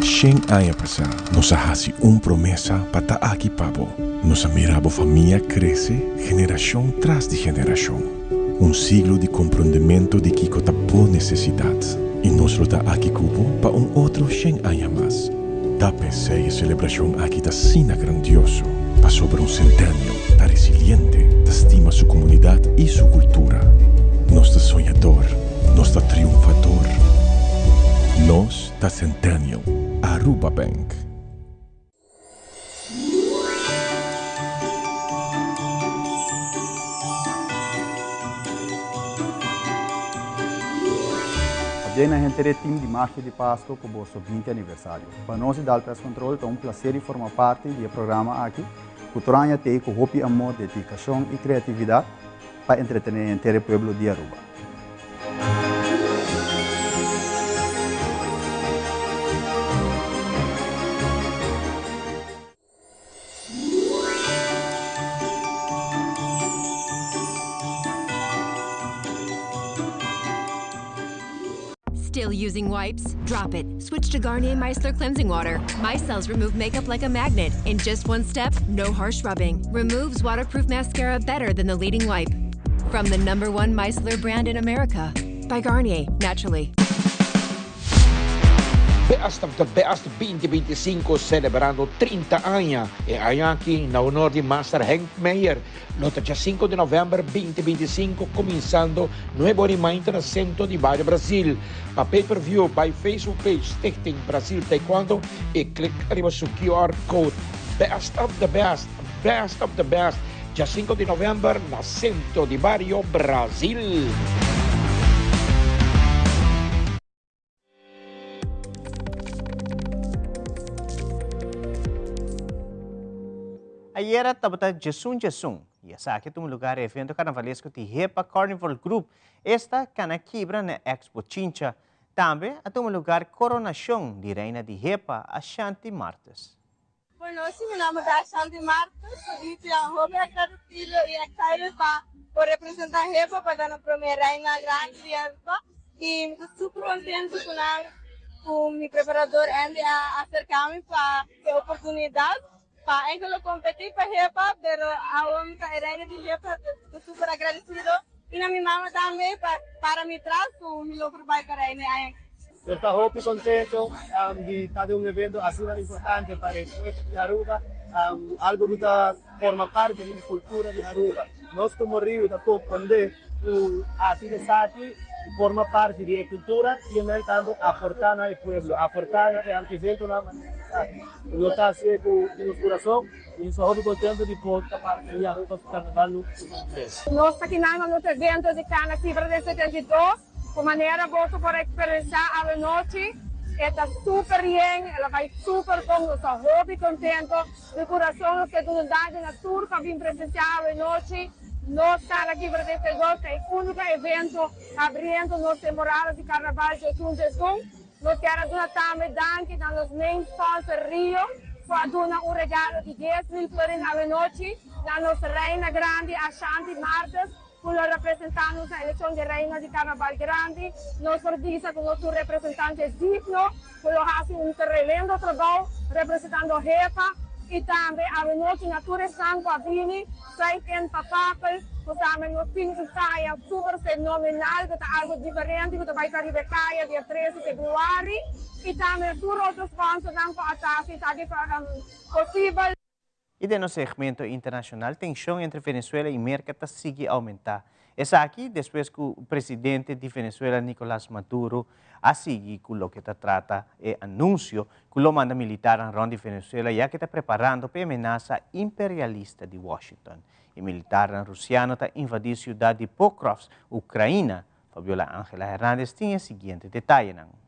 Speaker 14: Shen aña pasá nos a hasi un promesa pa ta aki pa bo. Nos a mira bo famia krese generashon tras di generashon. Un siglo di komprondementu di kiko ta bo nesesidat. I nos lo ta aki ku bo pa un otro shen aña mas. Ta p'esei e selebrashon aki ta asina grandioso, pasobra un Centennial ta resiliente, ta stima su komunidat i su kultura. Nos ta soñador, nos ta triunfador. Nos ta Centennial, Aruba Bank.
Speaker 15: Pabia na henter e team di Magia di Pasco cu boso 20 aniversario. Pa nos di Dal Pest Control ta un placer di forma parti di e programa aki cu tur aña t'ey cu hopi amor, dedicacion y creatividad pa entretene henter e pueblo di Aruba.
Speaker 16: Still using wipes? Drop it. Switch to Garnier Micellar Cleansing Water. Micelles remove makeup like a magnet. In just one step, no harsh rubbing. Removes waterproof mascara better than the leading wipe. From the number one Micellar brand in America. By Garnier, naturally.
Speaker 18: Best of the Best 2025 celebrando 30 aña. E aña aki na honor di Master Henk Meijer. Lo ta dja 5 di november 2025 cuminsando 9 ora y mainta na Centro di Bario Brasil. Pa pay per view bay Facebook page Stichting Brasil Taekwondo y click riba su QR code. Best of the Best, Best of the Best dja 5 di november na Centro di Bario Brasil.
Speaker 2: Ayera tabata djesun djesun y esaki a tuma lugar e evento carnavalesco di Hepa Carnival Group, esta Cana Kibra na Ex Bochincha. Tambe a tuma lugar coronacion di Reina di Hepa, Ashanti Martes.
Speaker 19: Bueno, si mi nomber ta Ashanti Martes, mi ta hopi agradecido y excited pa por representa Hepa pa ta na prome Reina Grandi di Aruba y mi ta super contento cu nan cu mi preparador Andy a acerca mi pa e oportunidad pa enkel lo competi pa Hepa pero awor mi ta e Reina di Hepa, ta super agradecido y na mi mama tambe pa para mi tras cu mi lo por bay pa Reina e aña.
Speaker 26: Nos ta hopi contento di ta den un evento asina importante pa e pueblo di Aruba, algo cu ta forma parti di e cultura di Aruba. Nos como Rio ta comprende cu haci esaki forma parti di e cultura y nan tambe aporta na e pueblo, aporta na e eventonan manera esaki. Nos ta haci'e cu nos curason y nos ta hopi contento di por ta parti di Aruba su Carnaval 2023.
Speaker 19: Nos ta kinan na nos evento di Cana Kibra den 72. Ku manera boso por eksperensiá awenochi, e ta super yen, el a bai super bon, nos ta hopi kontento. Di kurason nos ke duna danki na tur ku a bin presensiá awenochi. Nos Cana Kibra den Sedos ta e úniko evento habriendo nos temporada di Karnaval djesun djesun. Nos kier a duna tambe danki na nos main sponsor Rio ku a duna un regalo di 10,000 florin awenochi na nos Reina Grandi Ashanti Martes. Cu lo representa nos na eleccion di Reina di Carnaval Grandi. Nos por bisa cu nos tur representante digno cu lo haci un tremendo trabou representando HEPA y tambe awenochi na tur esnan cu a bini schuif in pa papel cu tambe nos tin un caya super fenomenal cu ta algo diferente cu ta bay ta riba e caya dia 3 di februari y tambe na tur otro sponsornan cu a ta haci esaki posibel.
Speaker 2: I den nos segmento internashonal, tenshon entre Venezuela i Merka ta sigui oumentá. Esaki despues ku presidente di Venezuela Nicolas Maduro a sigui ku loke ta trata e anunsio ku lo manda militarnan rònt di Venezuela ya ke ta preparando pa e amenasa imperialista di Washington. E militarnan rusiano ta invadí siudat di Pokrovsk, Ukraina. Fabiola Angela Hernandez tin e siguiente detayenan.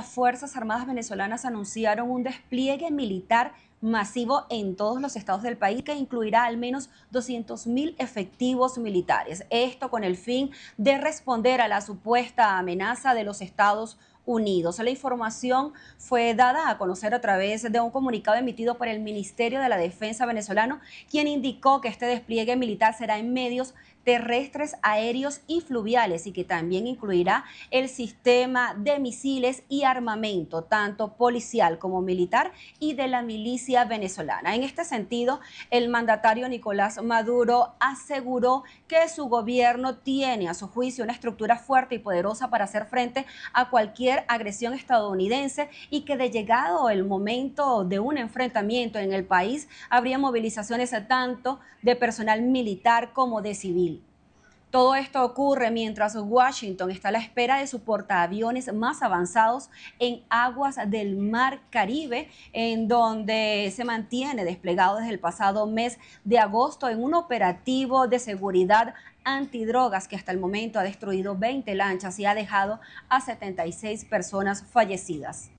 Speaker 5: Las Fuerzas Armadas Venezolanas anunciaron un despliegue militar masivo en todos los estados del país que incluirá al menos 200.000 efectivos militares. Esto con el fin de responder a la supuesta amenaza de los Estados Unidos. La información fue dada a conocer a través de un comunicado emitido por el Ministerio de la Defensa venezolano, quien indicó que este despliegue militar será en medios terrestres, aéreos y fluviales y que también incluirá el sistema de misiles y armamento, tanto policial como militar y de la milicia venezolana. En este sentido, el mandatario Nicolás Maduro aseguró que su gobierno tiene a su juicio una estructura fuerte y poderosa para hacer frente a cualquier agresión estadounidense y que de llegado el momento de un enfrentamiento en el país habría movilizaciones tanto de personal militar como de civil. Todo esto ocurre mientras Washington está a la espera de su portaaviones más avanzados en aguas del Mar Caribe, en donde se mantiene desplegado desde el pasado mes de agosto en un operativo de seguridad antidrogas que hasta el momento ha destruido 20 lanchas y ha dejado a 76 personas fallecidas.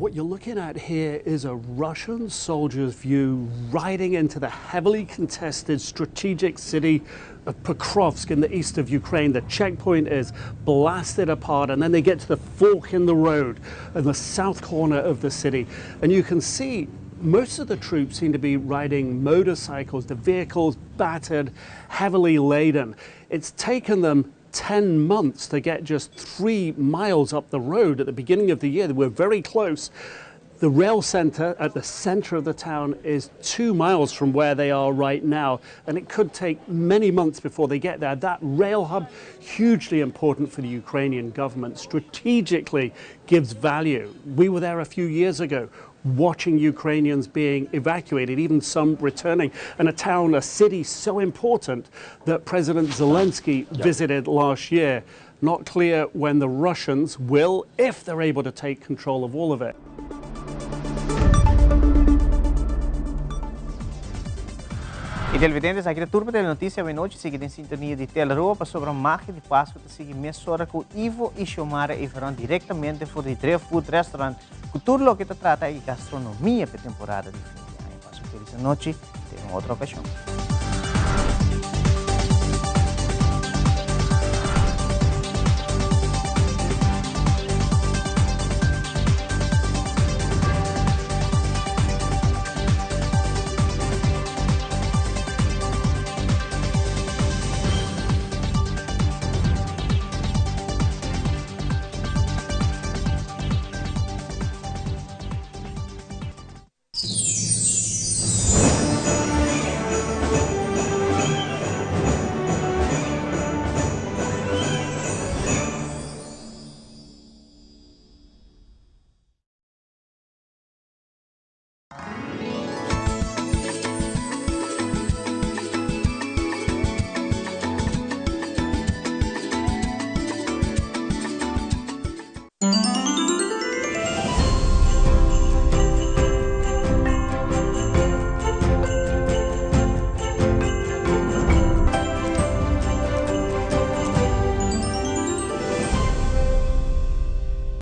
Speaker 6: What you're looking at here is a Russian soldier's view riding into the heavily contested strategic city of Pokrovsk in the east of Ukraine. The checkpoint is blasted apart, and then they get to the fork in the road in the south corner of the city. And you can see most of the troops seem to be riding motorcycles, the vehicles battered, heavily laden. It's taken them 10 months to get just three miles up the road at the beginning of the year. They were very close. The rail center at the center of the town is two miles from where they are right now, and it could take many months before they get there. That rail hub, hugely important for the Ukrainian government, strategically gives value. We were there a few years ago watching Ukrainians being evacuated, even some returning, and a town, a city so important that President Zelensky yep. visited last year. Not clear when the Russians will, if they're able to take control of all of it.
Speaker 2: Y televidentes, aki ta tur pa Telenoticia awenochi. Sigui den sintonia di Telearuba pasobra Magia di Pascu ta sigui mesora cu Ivo y Xiomara Everon directamente for di Driftwood Restaurant cu tur loke ta trata e gastronomia p'e temporada di fin di aña. Pasa un feliz anochi, te un otro ocasion.